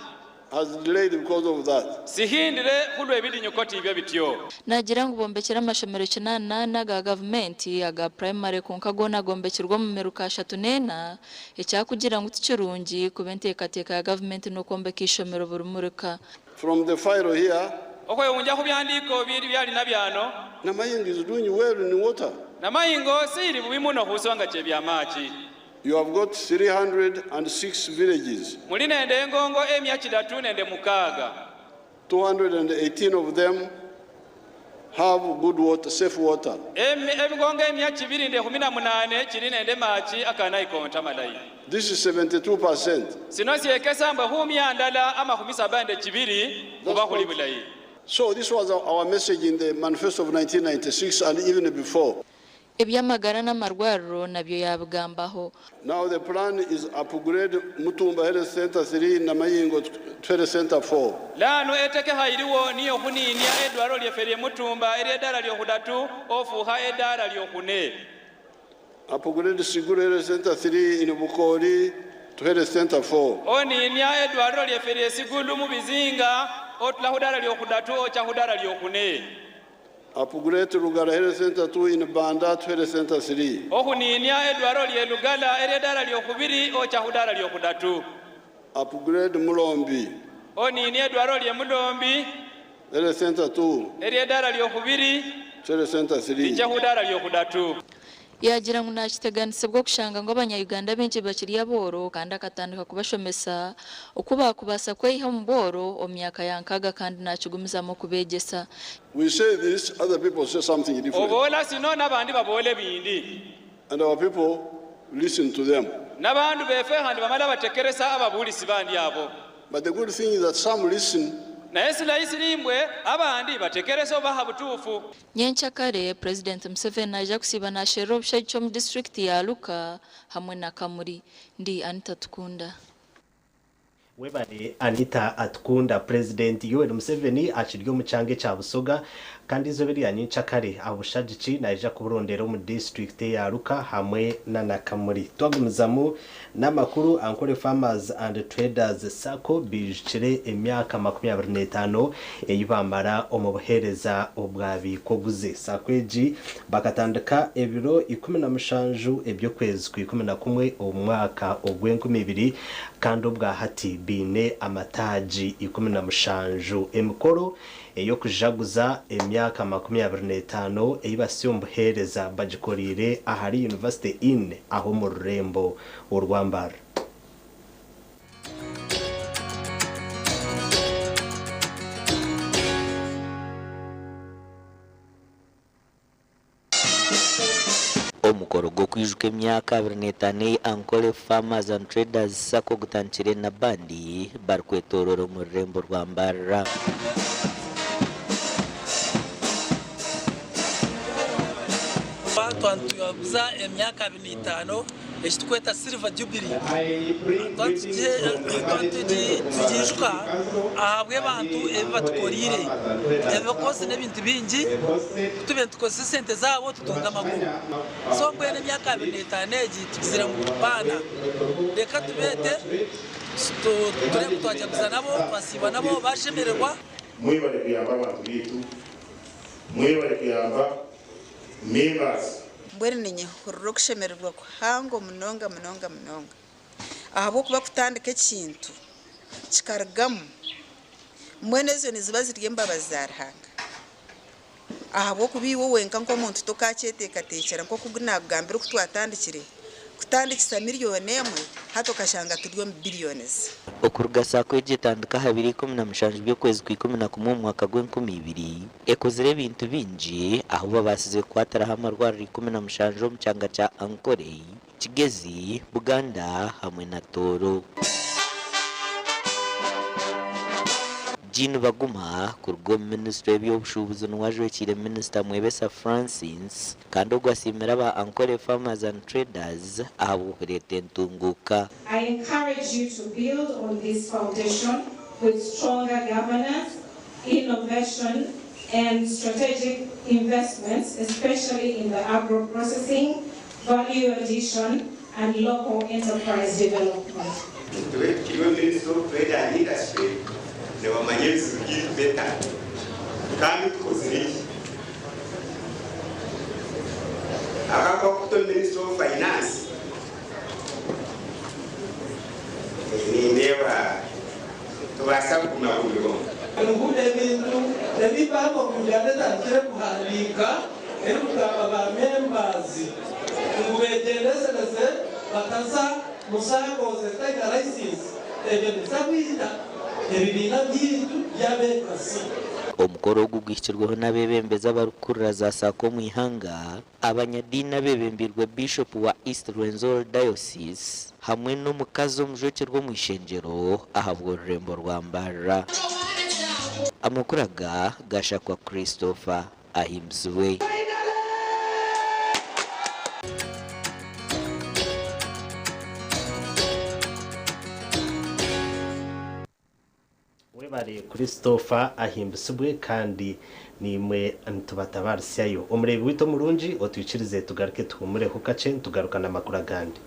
has delayed because of that. Sihindire khulwa ebidinyu koti ibyo bityo. Nagira ngu bombekere amashomero 88 aga gavumenti aga primary konka goona gombekirwe omu miruka 34 ekyakugira ngu tikirungi kuba enteekateeka ya gavumenti n'okwombeka ishomero buri muruka. From the file here, okhwewunja khu byandiko bili byali nabyano. Namayingo is doing well in water. Namayingo sili bubi muno khusonga kyebyamaaki. You have got 306 villages. Muli nende engongo 306. 218 of them have good water, safe water. Emigongo 218 kiri nende maaki akanaikonta malayi. This is 72%. Sino syekesa mbwe khumya ndala 72 khuba khuli bulayi. So this was our message in the manifesto of 1996 and even before. Ebyamagara n'amarwariro nabyo yabigambaho. Now the plan is upgrade Mutumba Health Center 3 na Mayingo Health Center 4. Lano eteke hairiwo niyo khuninia edwaro lyeffe lye Mutumba eryedala lyokhudatu ofukha edala lyokhune. Upgrade Siguru Health Center 3 in Bukori to Health Center 4. Oninia edwaro lyeffe lye Sigulu mu bizinga otula khudala lyokhudatu ocha khudala lyokhune. Upgrade Lugala Health Center 2 in Banda to Health Center 3. Okhuninia edwaro lye Lugala eryedala lyokhubiri ocha khudala lyokhudatu. Upgrade Mulombi. Oninia edwaro lye Mulombi Health Center 2. Eryedala lyokhubiri Health Center 3. Licha khudala lyokhudatu. Yaagira ngu naakiteganisibwa okushanga ngu abanya-Uganda baingi bakiri abooro kandi akatandika kubashomesa oku baakubaasa kweiha omu bworo omu myaka ya nkaaga kandi naakigumizamu okubeegyesa. We say this, other people say something different. Oboola sino n'abandi baboola ebindi. And our people listen to them. N'abandu befe khandi bamala batekeresa ababuulisi bandi abo. But the good thing is that some listen. Naye silayi sili mbwe abandi batekeresa obaha butuufu. Nyenkyakare, Purezidenti Museveni naija kusiiba nasherura obushagiki omu disiturikiti ya Luka hamwe na Kamuli. Ndi Anita Tukunda. Webare Anita Atukunda. Purezidenti Yoweri Museveni akiri omu kyanga ekya Busoga kandi eizooba erya nyenkyakare obushagiki naija kuburondera omu disiturikiti eya Luka hamwe na Kamuli. Twagumizamu n'amakuru, Ankole Farmers and Traders Sacco beijukire emyaka 25 ei baamara omu buheereza obwabiika-oguze. Sacco egi bakatandika ebiro 17 eby'okwezi kwa 11 omu mwaka ogw'enkumi ibiri kandi obwa hati baine amataagi 17. Emikoro ey'okujaguza emyaka 25 ei basya omu buheereza bagikoreire ahari University Inn aha omu rurembo orwa Mbarara. Omukoro gw'okwijuka emyaka 25 ei Ankole Farmers and Traders Sacco gutandikire na bandi barikwetoorora omu rurembo rwa Mbarara. Twaba nitujaguza emyaka 25 eki tukweta Silver Jubilee, tugiijuka ahabw'abantu ebi batukoriire, ebikosi n'ebintu bingi. Tube nitukozesa esente zaabo tutunga amakuru. So mbwenu emyaka 25 egi tugizire ngu baana reka tubeete turebe twajaguza nabo, twasiiba nabo, bashemererwa. Mwebale kuyamba abantu bitu, mwebale kuyamba members. Mbwenu ninyehurira okushemererwa kuhango munonga munonga munonga ahabw'okuba kutandika ekintu kikarugamu, mbwenu ezo niziba ziri embabazi za Ruhanga, ahabw'okuba iwe wenka nk'omuntu tokakyeteekateekyera. Nk'oku nakugambira, oku twatandikire kutandikisa miliyoni 1, hati okashanga turi omu billions. Okuruga SACCO egi etandika aha biro 17 by'okwezi kwa 11 omu mwaka gw'2000, ekozire ebintu bingi ahu babaasize kukwatiraho amarwariro 17 omu kyanga kya Ankole, Kigezi, Buganda hamwe na Tooro. Jean Baguma kuruga omu minisitule y'eby'obushuubuzi niwe ajwekiire Minisita Mwebesa Francis kandi ogwo asiimire aba Ankole Farmers and Traders ahabw'okureeta entunguuka. I encourage you to build on this foundation with stronger governance, innovation, and strategic investments, especially in the agro-processing, value addition, and local enterprise development. Tukiriho Ministry of Trade and Industry, nibamanya ebizibu byaitu better. Kandi tukozire ki akakuto Ministry of Finance, nindeeba tubaasa kuguma kumirimo. Ngu ebintu ebi Bank of Uganda etandikire kuhandiika erikugamba ba members ngu begyendesereze bataza mu SACCOs ezitaine license, ebyo nibiza kwita ebibiina byaitu by'abeekasi. Omukoro ogu guhikirweho n'abeebembezi abarikukurira za SACCO omu ihanga, abanyadiini abeebembirwe Bishop wa East Rwenzori Diocese hamwe n'omukazi omujwekyerwa omu ishengyero ahabw'orurembo rwa Mbarara. Amakuru aga gashakwa Christopher Ahimbisibwe. Webare Christopher Ahimbisibwe, kandi nimwe nitubatabarisyayo. Omureebi waitu omurungi, otwikirize tugaruke tuhumureho kakye, nitugaruka n'amakuru agandi.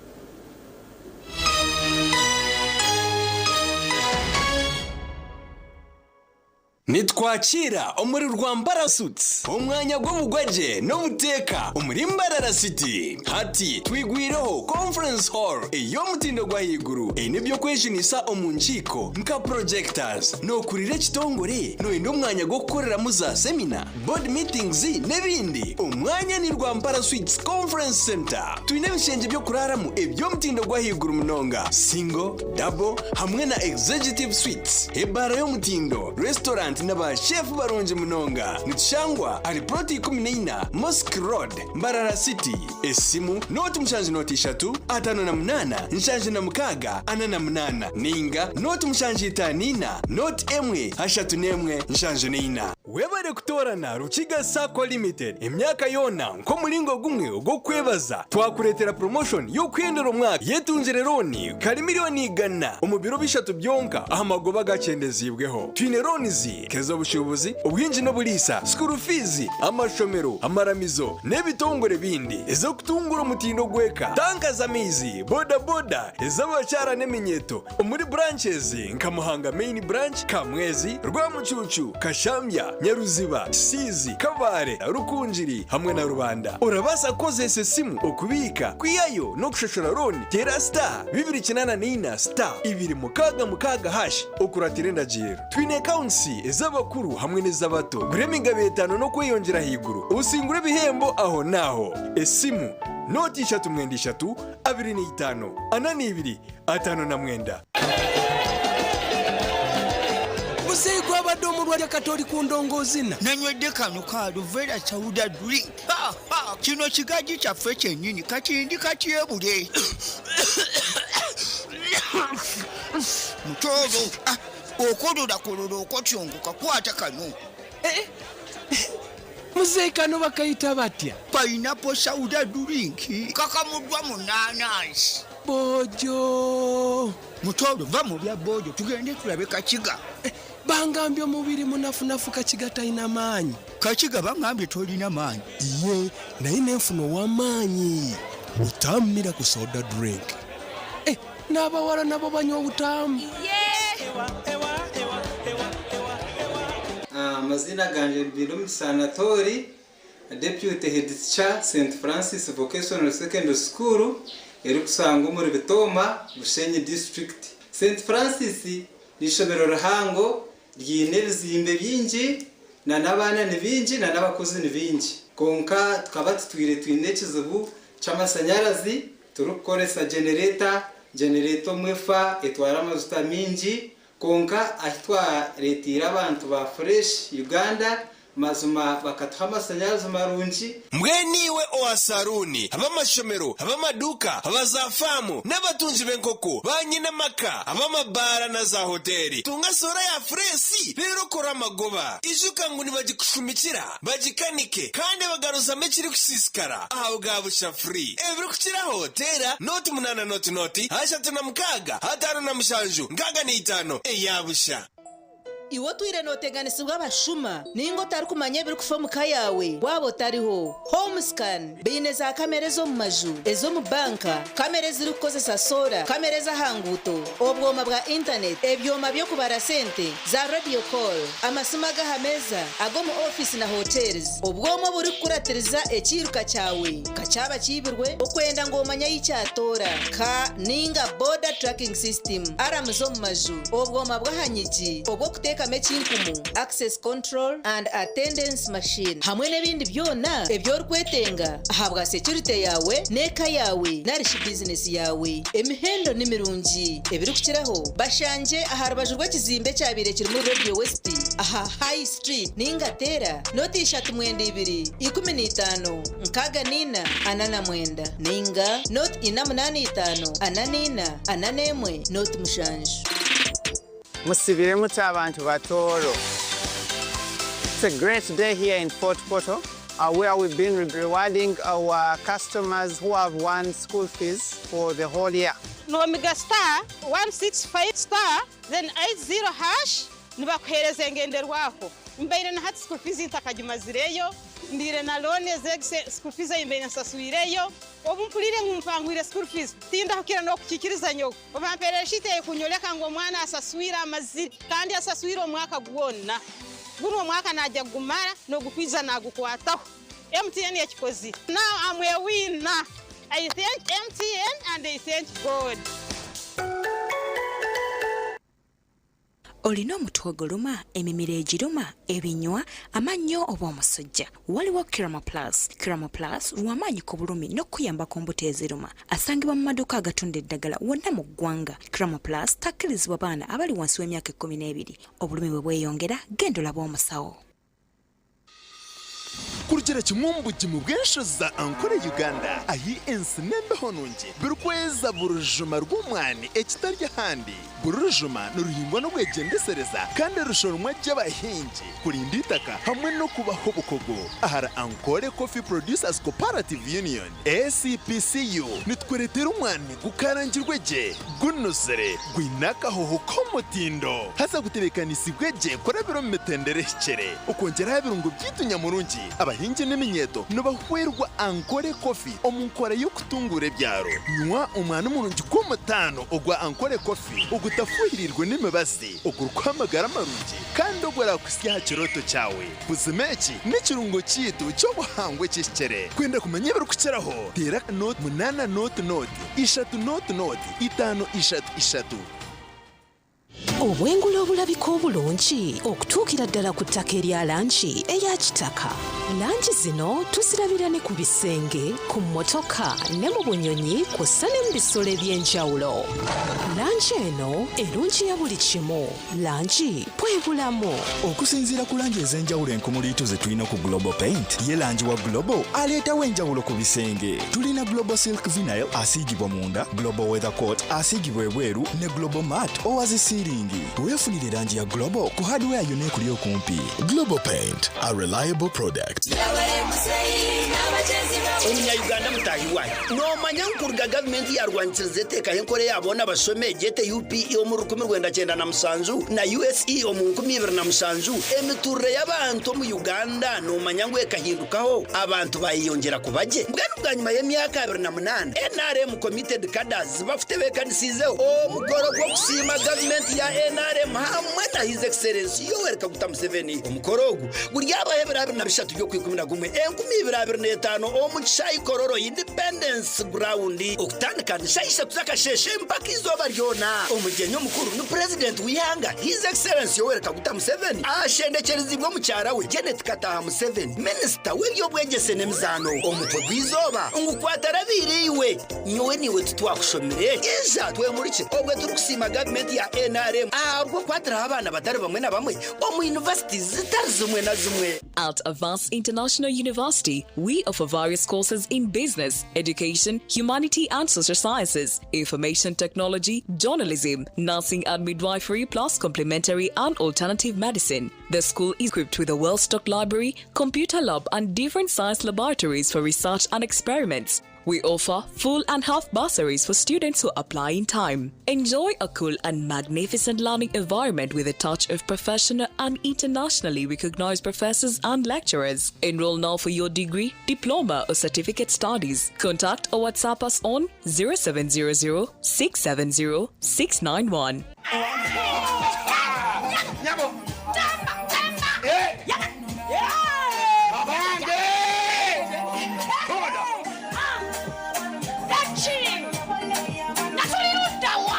Nitwakira omuri Rwampara Suites, omwanya gw'obugwagye n'obuteeka omuri Mbarara City. Hati twigwireho Conference Hall ey'omutindo gw'ahaiguru eine eby'okwejunisa omu nkiiko nka projectors. Nookurira ekitongore? Nooyenda omwanya gw'okukoreramu za semina, board meetings n'ebindi? Omwanya ni Rwampara Suites Conference Centre. Twine ebishengye by'okuraaramu eby'omutindo gw'ahaiguru munonga, single, double hamwe na executive suites, ebaara y'omutindo, restaurant na ba chef barungi munonga. Nitushangwa ahari plot 14 Mosque Road, Mbarara City. Esimu, nooti mushanju nooti ishatu, 58, 76, 48 ninga nooti mushanju itaano ina, nooti emwe, ashatu n'emwe, 74. Webare kutoorana Rukiga Sacco Limited emyaka yoona nk'omuringo gumwe ogw'okukwebaza twakureetera promotion y'okuhendera omwaka yetungire looni kari 100,000,000 omu biro bishatu byonka aha magoba agakyendeziibweho. Twine loans nk'ez'obushuubuzi, obuhingi n'oburiisa, school fees, amashomero, amaramizo n'ebitongore ebindi, ez'okutungura omutindo gw'eka, tanka z'amaizi, boda boda, ez'abakyara n'eminyeeto, Omuri branches nka Muhanga Main Branch, Kamwezi, Rwamucuucu, Kashambya, Nyaruziba, Kisiizi, Kabale, Rukungiri hamwe na Rubanda. Orabaasa kukozesa esimu okubiika, kwihayo n'okushashura looni. Teera star 284 star 266 hash okuratira endagiriro. Twine accounts ez'abakuru hamwe n'ez'abato. Gura emigabo etaano n'okweyongyera ahaiguru osingure ebihembo aho n'aho. Esimu, nooti ishatu mwenda ishatu, 25, 42, 59. Muzeeyi gwabadde omulwadde kati oli ku ndongoozina. Nanywedde kano ka Aluvera Sauda Drink. Ha, ha, kino kigaji kyaffe kyennyini kati ndi katyebule. Mutooro, ah, okololakololo okotyongoka kwata kano. Eh, Muzeeyi kano bakayita batya? Pineapple Sauda Drink kakamuddwa mu naanansi. Boojo. Mutooro va mu bya boojo tugende tulabe Kakiga. Eh, bangambye omubiri munafunafu Kakiga talina maanyi. Kakiga bangambye tolina maanyi. Iye naye nenfuna ow'amaanyi. Butammira ku soda drink. Eh, n'abawala nabo banywa obutaamu. Amazina gangye Mbirumugisa Anatoli, Deputy Head Teacher, St Francis Vocational Secondary School erikusangwa omuri Bitooma, Bushenyi District. St Francis n'eishomero rihango ryine ebizimbe bingi na n'abaana ni baingi na n'abakozi ni baingi. Kwonka tukaba tutwire twine ekizibu ky'amashanyarazi turikukoresa genereta, genereta omwe efa etwara amajuta maingi kwonka ahi twareeteire abantu ba Fresh Uganda mazima bakatuha amashanyarazi marungi. Mbwenu iwe owa saruuni, ab'amashomero, ab'amaduuka, aba zaafaamu n'abatungi b'enkoko, baanyine amaka, ab'amabaara na zaahoteeri, tunga soora ya fureesi reero okore amagoba. Ijuka ngu nibagikushumikira, bagikanike kandi bagaruzamu ekirikusiisikara aha bwa busha free. Ebirikukiraho teera nooti munaana nooti nooti 36 57 65 eya busha. Iwe otwire nooteganisibwa abashuma nainga otarikumanya ebirikufa omu ka yaawe waaba otariho? Homescan baine za kamera ez'omu maju, ez'omu banka, kamera ezirikukozesa soora, kamera ez'aha nguuto, obwoma bwa intaneti, ebyoma by'okubara sente, za radio call, amasimu ag'aha meeza, ag'omu ofiisi na hotels, obwoma oburikukuratiriza ekiiruka kyawe ka kyaba kiibirwe okwenda ngu omanye ahi kyatoora, ka nainga border tracking system, aramu z'omu maju, obwoma bw'aha nyigi, obw'okuteekamu ekinkumu, access control and attendance machine, hamwe n'ebindi byona ebi orikwetenga ahabwa securite yaawe n'eka yaawe narishi bizinesi yaawe. Emihendo ni mirungi ebirikukiraho bashangye aha rubaju rw'ekizimbe ekyabaire kirimu Radio West aha High Street nainga teera nooti ishatu mwenda ibiri, 15, 64, 49 nainga nooti ina munaana itaano, 44, 41, nooti mushanju. Musibire muta abantu ba Tooro. It's a great day here in Fort Portal, where we've been rewarding our customers who have won school fees for the whole year. Nomiga star 165 star then 80 hash nibakuhereza engenderwaho. Mbaire na hati school fees ntakagimazireyo, mbire na loan ezegise school fees mbaire nsaswireyo, obu mpulire ngu mpangwire school fees tindahukira n'okukikiriza nyoko. Obamperera shite kunyoleka ngu omwana asaswire amazire kandi asaswire omwaka gwonna. Gunu omwaka naija kugumara n'ogukwija nagukwataho. MTN ekikozire. Now am a winner. I thank MTN and I thank God. Olina omutwe oguluma, emimiro egiruma, ebinywa, amannyo oba omusujja? Waliwo Kiramo Plus. Kiramo Plus lw'amaanyi ku bulumi n'okukuyamba ku mbuto eziruma. Asangibwa mu maduuka agatunda eddagala wonna mu ggwanga. Kiramo Plus takkirizibwa baana abali wansi w'emyaka 12. Obulumi bwe bweyongera, genda olabe omusawo. Kurugira kimwe omu bugimu bw'enshozi za Ankole Uganda ahi ensi n'embeho nungi birikweza buri rujuma rw'omwani ekitari ahandi. Buri rujuma niruhingwa n'obwegyendesereza kandi rushoromwa gye abahingi kurinda eitaka hamwe n'okubaha obukugu. Ahari Ankole Coffee Producers Cooperative Union, ACPCU, nitukureetera omwani gukarangirwe gye, gunuzire, gwine akahoho k'omutindo haza gutebeekanisiibwe gye kurabira omu mitendera ehikire. Okwongyera aha birungo byaitu nyamurungi, abahingi n'eminyeeto nibahwerwa Ankole Coffee omu nkora y'okutunguura ebyaro. Nywa omwani murungi gw'omutaano ogwa Ankole Coffee ogutafuhiriirwe n'emibazi, ogurikuha amagara marungi kandi oguraakuhitsya aha kirooto kyawe. Buzima eki n'ekirungo kyaitu ky'obuhangwa ekihikire. Kwenda kumanya ebirikukiraho, teera nooti munaana nooti nooti ishatu nooti nooti itaano ishatu ishatu. Obwengula obulabika obulungi okutuukira ddala ku ttaka erya langi eya kitaka. Langi zino tuzirabira ne ku bisenge, ku mmotoka ne mu bunyonyi kw'ossa ne mu bisolo eby'enjawulo. Langi eno erungiya buli kimu. Langi bwe bulamu. Okusinziira ku langi ez'enjawulo enkumuliitu ze tulina ku Global Paint, ye langi wa Global aleetawo enjawulo ku bisenge. Tulina Global Silk Vinyl asiigibwa munda, Global Weather Coat asiigibwa ebweru ne Global Matte owa zi siiringi. Weefunire langi ya Global ku hardware yonna ekuli okumpi. Global Paint, a reliable product. Omunya-Uganda mutaahi waanyu, noomanya ngu kuruga gavumenti yaarwanisiriza eteekaho enkora eya boona bashome egyete UPE omu 1997 na USE omu 2007, emituurire y'abantu omu Uganda noomanya ngu ekahindukaho abantu baayeyongyera kuba gye? Mbwenu bwanyima y'emyaka 28, nrm Committed Cadres bakutebeekanisiizeho omukoro gw'okusiima gavumenti ya nrm hamwe na His Excellency Yoweri Kaguta Museveni. Omukoro ogu guryabaho ebiro 23 by'Okwikumi-na-gumwe 2025 omu kishaayi Kololo Independence Ground okutandika ni shaaha ishatu z'akasheeshe mpaka eizooba ryona. Omugyenyi omukuru ni Purezidenti w'eihanga His Excellency Yoweri Kaguta Museveni ashendekyeriziibwe omukyara we Janet Kataaha Museveni, Minisita w'eby'obwegyese n'emizaano. Omutwe gw'eizooba ngu Kwatarabiire iwe! Nyowe naiwe titwakushomire? Ija twemurikye obwe turikusiima gavumenti ya nrm ahabw'okukwatiraho abaana batari bamwe na bamwe omu yunivasiti zitari zimwe na zimwe. At Avance International University, we offer various courses in business, education, humanity and social sciences, information technology, journalism, nursing and midwifery, plus complementary and alternative medicine. The school is equipped with a well-stocked library, computer lab, and different science laboratories for research and experiments. We offer full and half bursaries for students who apply in time. Enjoy a cool and magnificent learning environment with a touch of professional and internationally recognized professors and lecturers. Enroll now for your degree, diploma, or certificate studies. Contact or WhatsApp us on 0700 670 691.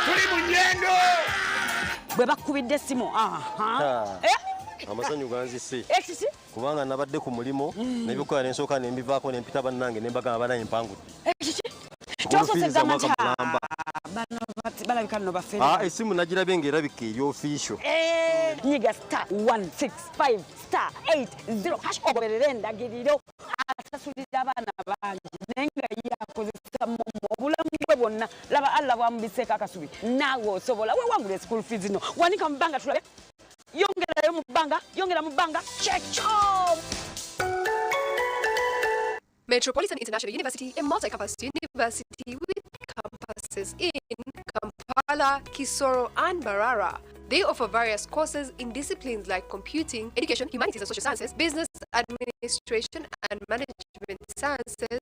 Tuli mu nyendo. Bwe bakubidde essimu Eh? Amasanyu ganzise ekiki kubanga nabadde ku mulimu nebikola nensooka nembivaako nempita bannange nembagamba banaye mpangudde. Ekiki Kyosose School fees gamba omwaka nti, mulamba. Bano balabika nno bafere. Ah, esimu nagirabye ng'erabika eri official. Eh, nyiga star 165 star 80 hash ogoberere endagiriro. Asasulira abaana bangi naye nga ye akozesa momo obulamu bwe bwonna. Laba Allah bwamubiseeko akasubi, naawe osobola wewangula school fees no wanika mu bbanga tulabe, yongerayo mu bbanga, yongera mu bbanga kyekyo. Metropolitan International University, a multi-campus university with campuses in Kampala, Kisoro, and Mbarara. They offer various courses in disciplines like computing, education, humanities and social sciences, business administration and management sciences,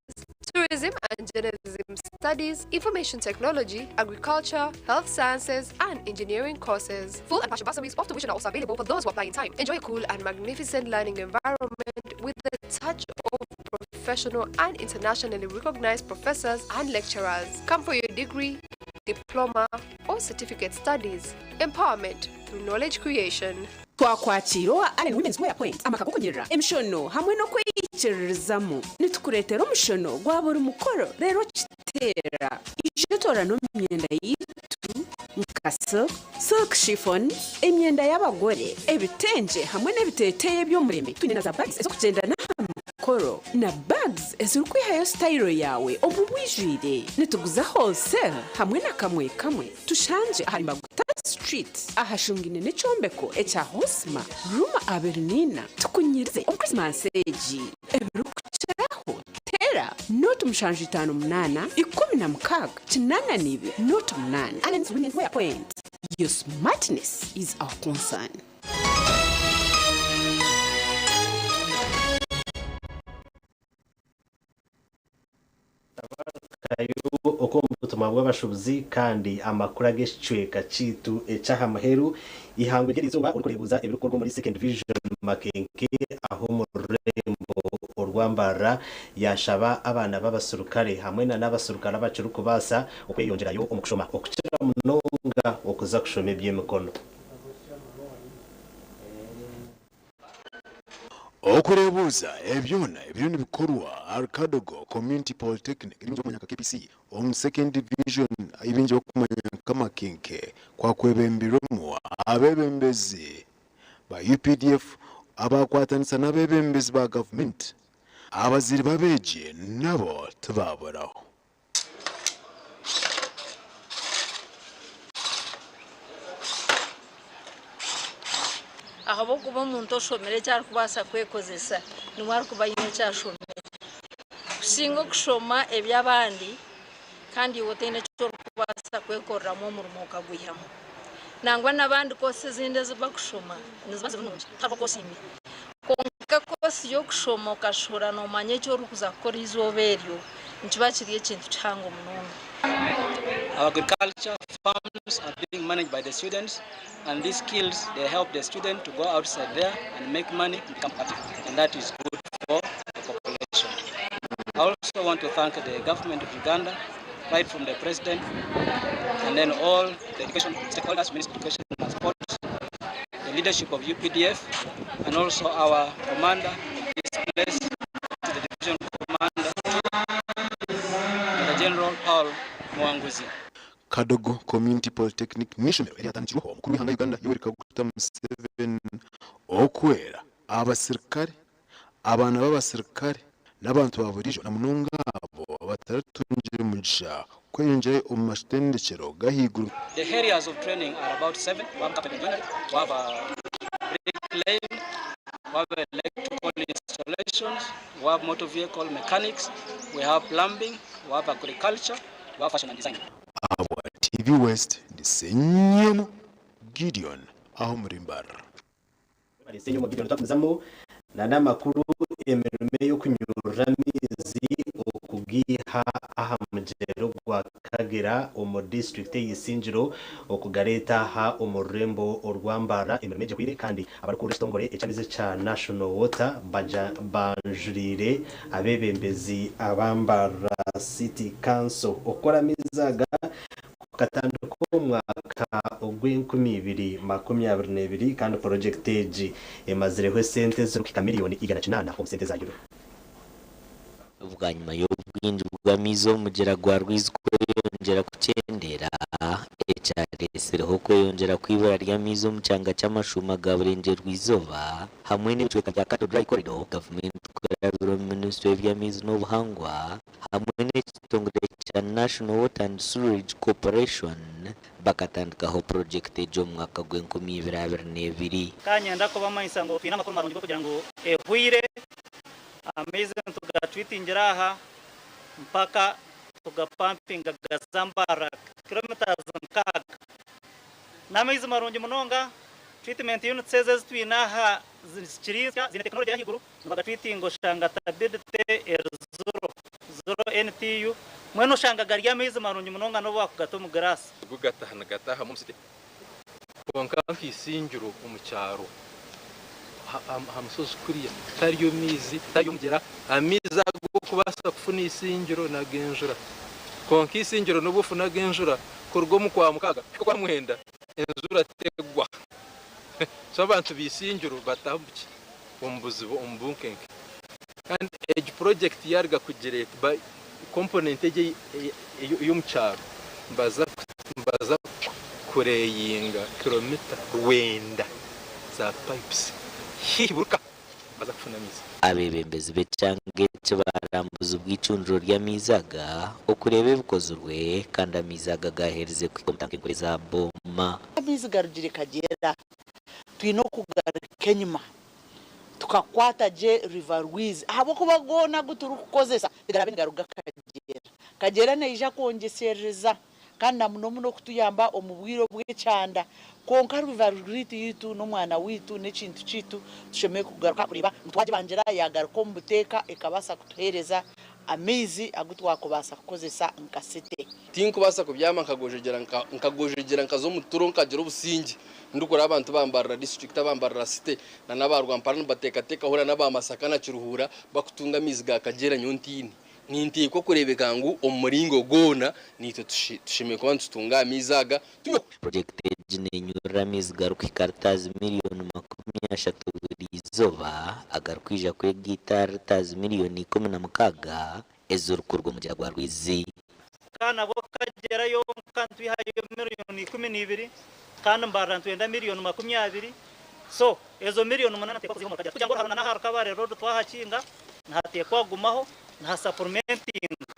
tourism and journalism studies, information technology, agriculture, health sciences, and engineering courses. Full and partial bursaries of tuition are also available for those who apply in time. Enjoy a cool and magnificent learning environment with the touch of professional and internationally recognized professors and lecturers. Come for your degree, diploma, or certificate studies. Empowerment through knowledge creation. Twakwakira owa Allen Women's Wear Point amaka g'okunyerera emishono hamwe n'okweyikiririzamu. Nitukureetera omushono gwa buri mukoro reero kiteera. Ija toorane omu myenda yaitu nka silk, silk chiffon, emyenda y'abagore, ebitengye hamwe n'ebiteeteeyi eby'omurembe. Twine na za bags ez'okugyenda n'aha mikoro na bags ezirikwihayo sitayiro yaawe omu bwijwire. Nituguza wholesale hamwe na kamwe kamwe. Tushangye ahari Mbaguta Street ahashungaine n'ekyombeko ekya Hosma, room 24. Tukunyirize omu Christmas egi. Ebirikukiraho teera 0758 16 82 08. Allen's Women's Wear Point, your smartness is our concern. Oku omu butumwa bw'abashuubuzi kandi amakuru ag'ekicweka kyaitu eky'aha muheru eihangwe ry'erizooba orikureebuuza ebirikukorwa omuri Second Division Makenke aho omu rurembo orwa Mbarara yaashaba abaana b'abaserukare hamwe na n'abaserukare abakirikubaasa okweyongyerayo omu kushoma okukira munonga okuza kushoma eby'emikono. Okureebuuza ebyona ebiriyo nibikorwa ahari Kadogo Community Polytechnic ebingi barikumanya nka KPC omu Second Division ahu baingi barikumanya nka Makenke kwakwebembirwemu abeebembezi ba UPDF abakwatanisa n'abeebembezi ba gavumenti. Abazaire b'abeegi nabo tibaaburaho. Ahabw'okuba omuntu oshomire eki arikubaasa kwekozesa niwe arikuba aine eki ashomire kusinga okushoma eby'abandi kandi iwe otaine eki orikubaasa kwekoreramu omurimo okagwihamu. Nangwa n'abandi koosi ezindi ezi barikushoma niziba ziri nungi tihariho koosi mbi. Kwonka koosi y'okushoma okashuhura noomanya eki orikuza kukora eizooba eryo nikiba kiri ekintu kihango munonga. Agriculture farms are being managed by the students and these skills they help the student to go outside there and make money and become active and that is good for the population. I also want to thank the government of Uganda right from the president and then all the education stakeholders, Ministry of Education and Sports, the leadership of UPDF and also our commander of this place, the division commander, Major General Paul Mwanguzi. Kadogo Community Polytechnic n'eishomero eryatandikirweho omukuru w'eihanga Uganda Yoweri Kaguta Museveni okwera abasirikare, abaana b'abasirikare n'abantu ba buriijo na munonga abo abataratungire mugisha kweyongyerayo omu mashendekyero g'ahaiguru. The areas of training are about seven, we have carpentry and joinery, we have bricklaying, we have electrical installations, we have motor vehicle mechanics, we have plumbing, we have agriculture, we have fashion and design. Ahabwa TV West, ndi Ssenyomo Gideon aho omuri Mbarara. Ssenyomo Gideon twagumizamu na n'amakuru emirimo y'okunyurura amaizi okugiiha aha mugyera gwa Kagera omu disiturikiti ey'Isingiro okugareeta aha omu rurembo orwa Mbarara emirimo egyo ehweire kandi abarikukurira ekitongore eky'amaizi ekya National Water banjuriire abeebembezi aba Mbarara City Council okukora amaizi aga kukatandika omu mwaka ogw'enkumibiri makumyabiri n'ebiri kandi purojekiti egi emazireho esente ezirikuhika miliyoni 800 omu sente za euro. Bwanyima y'obwingi bw'amaizi omu mugyera gwa Rwizi kweyongyera kukyendera, ekyaretsireho okweyongyera kw'ibura ry'amaizi omu kyanga ky'amashuuma ga Burengyerwa-izooba hamwe n'ebicweka bya Kato Dry Corridor, gavumenti kurabira omu minisitule y'eby'amaizi n'obuhangwa hamwe n'ekitongore kya National Water and Sewerage Corporation bakatandikaho purojekiti egi omu mwaka gw'enkumibiri abiri n'ebiri. Kanyenda kubamanyisa ngu twine amakuru marungi kugira ngu ehwire amaizi tugatreatingira aha mpaka tugapumpinga gaza Mbarara kilometers 6 n'amaizi marungi munonga. Treatment units ezo ezitwine aha zikiri zine technology y'ahaiguru, nibagatreatinga oshanga turbidity eri 0 0. NTU mbwenu oshanga gari amaizi marungi munonga n'obu waakugata omu giraasi. Go gataha nigataahamu omu city kwonka nk'eisingiro omu kyaro aha mushozi kuriya tihariyo maizi, tihariyo mugyera, amaizi ag'okubaasa kufuna eisingiro n'ag'enjura kwonka eisingiro n'obu ofuna ag'enjura kuruga omu Kwamukaaga kuhika Okwamwenda enjura tegwa so abantu b'eisingiro bataaha omu ki? Omu buzibu omu bunkenke kandi egi purojekiti yaaruga kugira eti komponenti egi ey'omu kyaro nibaza nibaza kureyinga kilomita rwenda za pipes haihi buri ka nibaza kufuna amaizi. Abeebembezi b'ekyanga eki baarambuza obwicundiro ry'amaizi aga okureeba ebikozirwe kandi amaizi aga gaaherize kuhika omu tanka enkuru eza Booma. Amaizi garugire Kagyera, twine okugaruka enyima tukakwata gye River Rwizi ahabw'okuba goona agu turikukozesa tigaraabe nigaruga Kagyera. Kagyera neija kwongyeserereza kandi na muno muno kutuyamba omu bwire obw'ekyanda. Kwonka River Rwizi yaitu n'omwana waitu, n'ekintu kyaitu, tushemereire kugaruka kureeba ngu twagibangira yaagaruka omu buteeka ekabaasa kutuheereza amaizi agu twakubaasa kukozesa nka site. Tinkubaasa kubyama nkagojegyera nkagojegyera nkaza omu turo nkagira obusingye ndikureba abantu ba Mbarara district aba Mbarara city na n'aba Rwampara nibateekateeka hoona n'aba Masaka na Kiruhura bakutunga amaizi ga Kagyera nyowe ntiine. Ninteekwa kureebeka ngu omu muringo gwona naitwe tushemereire kuba nitutunga amaizi aga tunywe. Purojekiti egi nenyurura amaizi garikuhika litaazi miriyoni 30 buri izooba agarikwija kwegaita ahari litaazi miriyoni 16 ezirikuruga omu mugyera gwa Rwizi. Kandi nabwo Kagyera yonka nitwihayo miriyoni 12 kandi Mbarara nitwenda miriyoni 20 so ezo miriyoni munana nituteekwa kuziiha omuri Kagyera kugira ngu oruharo na n'aha Rukabare road twahakinga nihateekwa kugumaho niha supplementinga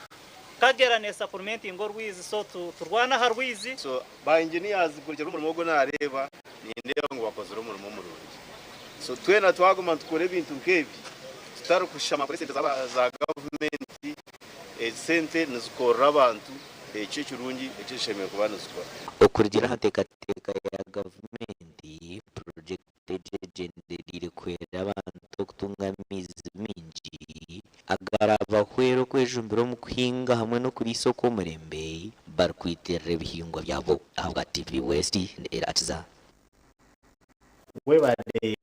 Kagera ne supplementinga orwizi so turwane aha rwizi. So ba engineers kurugiirira omurimo ogu nareeba nindeeba ngu bakozire omurimo murungi. So twena twaguma nitukora ebintu nk'ebi tutarikushama sente za gavumenti, ezi sente nizikorera abantu ekyo ekirungi eki zishemereire kuba nizikora. Okurugiirira aha nteekateeka ya gavumenti, purojekiti egi egyendereire kuhwera abantu okutunga amaizi maingi agarabahwere okwejumbira omu kuhinga hamwe n'okuriisa okw'omurembe barikwitirira ebihingwa byabo. Ahabwa TV West, El Akiza. Webare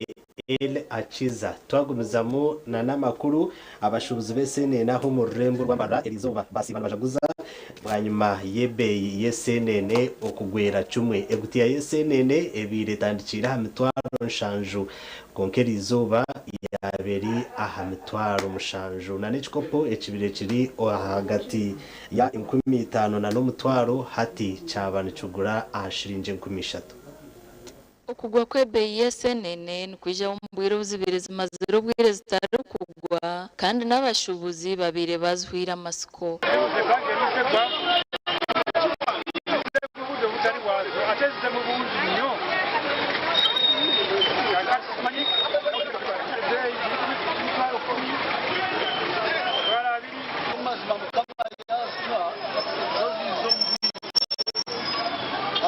El Akiza. Twagumizamu na n'amakuru, abashuubuzi b'eseenene aha omu rurembo rwa Mbarara eriizooba basiiba nibajaguza bwanyima y'ebeeyi y'eseenene okugwera kimwe. Egutiya y'eseenene ebaire etandikiire aha mitwaro nshanju kwonka eriizooba yaaba eri aha mitwaro mushanju. Na n'ekikopo ekibaire kiri ahagati ya 5000 na n'omutwaro hati kyaba nikigura aha shiringi 3000. Okugwa kw'ebeeyi y'eseenene nikwijaho omu bwire obu zibaire zimazire obwire zitarikugwa kandi n'abashuubuzi babaire bazihweire amatsiko.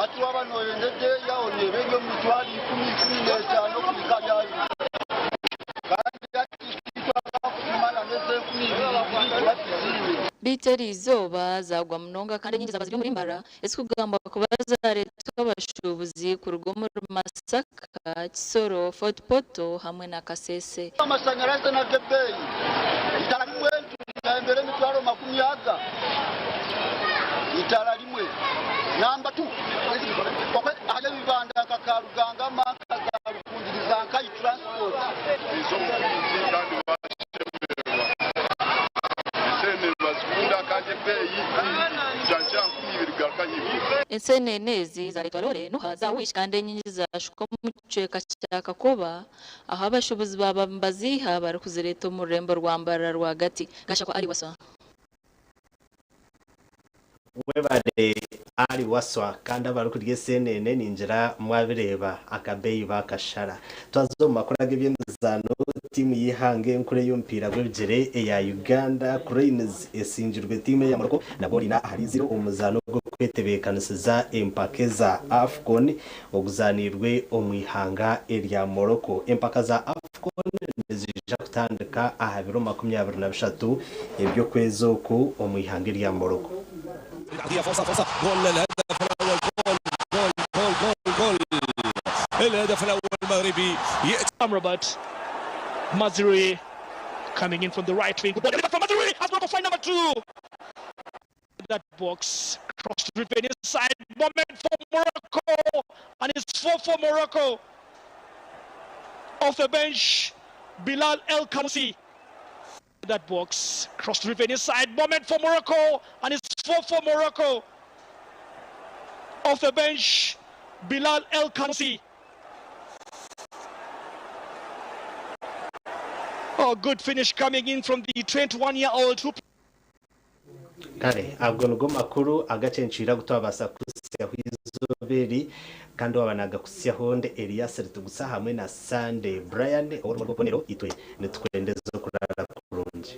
Hati waaba nooyenda edeeya oreeba eri omu mitwaro ikumi, 15 okuhika ahari abiri. Kandi hati itwe abarikupima na n'ez'enkumi ibiri ibiri nituba tuziine. Beitu eriizooba zaagwa munonga kandi enyingi zaaba ziri omuri Mbarara ezikugambwa kuba zareetwa abashuubuzi kuruga omuri Masaka, Kisoro, Fort Portal hamwe na Kasese. Amashanyarazi n'ag'ebeeyi. Eitara rimwe nituryahembera emitwaro makumi aga. Eitara rimwe. Namba tu, okwe ahari ebibanda nka Karugangama, nka za Rukungiri, za Nkayi Transport. Baija omu bwingi kandi bashemererwa. Esente nibazikunda kandi ebeeyi kutandikira aha 2000 kugaruka ahaiguru. Enseenene ezi zareetwa loore Nuha, za Wish kandi enyingi zashukwa omu kicweka kya Kakoba ahu abashuubuzi baaba nibaziiha barikuzireeta omu rurembo rwa Mbarara rwagati. Gashakwa Ali Waswa. Webare Ali Waswa kandi abarikurya eseenene ningira mwabireeba akabeeyi bakashara. Twaza omu makuru ag'eby'emizaano, tiimu y'eihanga enkuru ey'omupiira gw'ebigyere eya Uganda Cranes esingirwe tiimu eya Morocco na goolo ina ahari ziro omu muzaano gw'okwetebeekanisiza empaka eza AFCON oguzaaniirwe omu ihanga erya Morocco. Empaka za AFCON niziija. kutandika aha biro 23 eby'okwezi oku omu ihanga erya Morocco. العرضية فرصة فرصة جول الهدف الأول جول جول جول جول جول الهدف الأول المغربي يأتي Amrabat Mazraoui coming in from the right wing. Good ball from Mazraoui has Morocco find number two. That box cross driven inside. Moment for Morocco and it's 4 for Morocco. Off the bench, Bilal El Khannouss. That box cross driven inside. Moment for Morocco and it's 4 for Morocco. Off the bench, Bilal El Khannouss. Oh, good finish coming in from the 21-year-old who Kare ago nigo makuru agacencwire agu twabaasa kuhitsyaho eizooba eri kandi waaba nagakuhitsyaho ndi Elias Ritugusa hamwe na Sunday Brian ow'orurimi rw'obubonero itwe nitukwendeza okurara kurungi.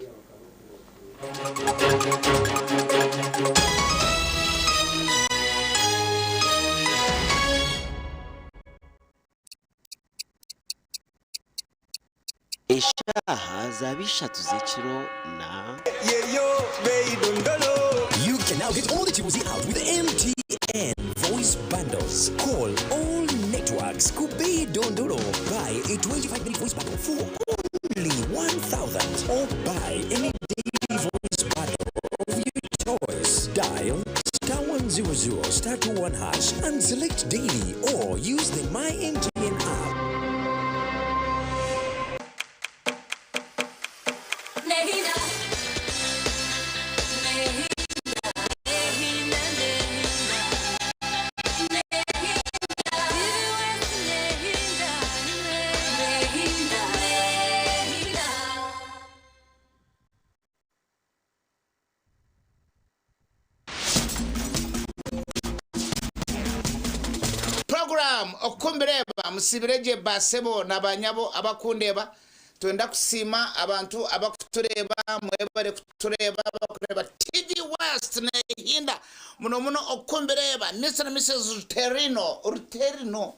Eshaaha zaaba ishatu z'ekiro na. You can now get all the Chibuzi out with MTN Voice Bundles. Call all networks. Kubei Dondolo. Buy a 25-minute voice bundle for only 1,000 or buy any daily voice bundle of your choice. Dial star 100 star 21 hash and select daily or use the My MTN app. Program Okumbireeba musibire gye basebo na banyabo abakundeeba twenda kusiima abantu abakutureeba mwebare kutureeba abakureeba TV West nehinda muno muno Okumbireeba Mr na Mrs Ruterino Ruterino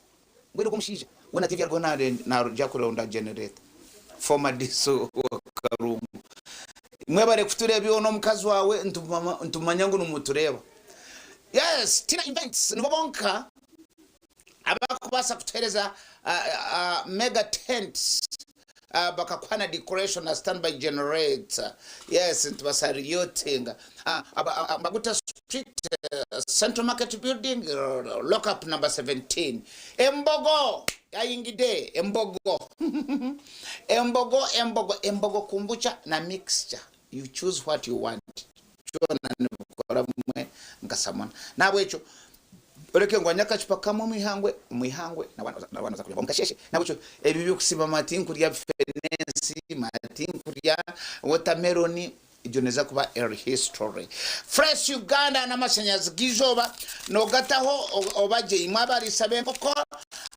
mbwenu ogwo omushaija weena TV ariho naija kuronda generator former DISO wa Karungu mwebare kutureeba iwe n'omukazi waawe nitumanya ngu nimutureeba yes Tina Events nibo bonka abakubaasa kutuheereza mega tents bakakuha na decoration na standby generator yes nitubasalutinga Mbaguta Street Central Market Building lock up number 17 Embogo yayingide Embogo Embogo Embogo Embogo kombucha na mixture you choose what you want kyona nibikora bimwe nka samona nahabwekyo Oreke ngu anywe akacupa kamwe omu ihangwe, omu ihangwe nawe naza kurya omu kasheeshe. Nahabwekyo ebyo eby'okusiiba matinkurya fenensi, matinkurya wotameroni, egyo neeza kuba eri history. Fresh Uganda n'amashanyarazi g'eizooba noogataho oba gye imwe abariisa b'enkoko,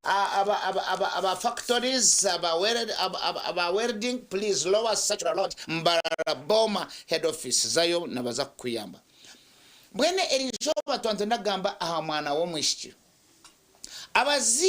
aba factories, aba welding, please Lower Circular Road, Mbarara Boma head office zayo nibaza kukuyamba. Mbwenu eriizooba twaba nitwenda kugamba aha mwana w'omwishiki. Abazaire.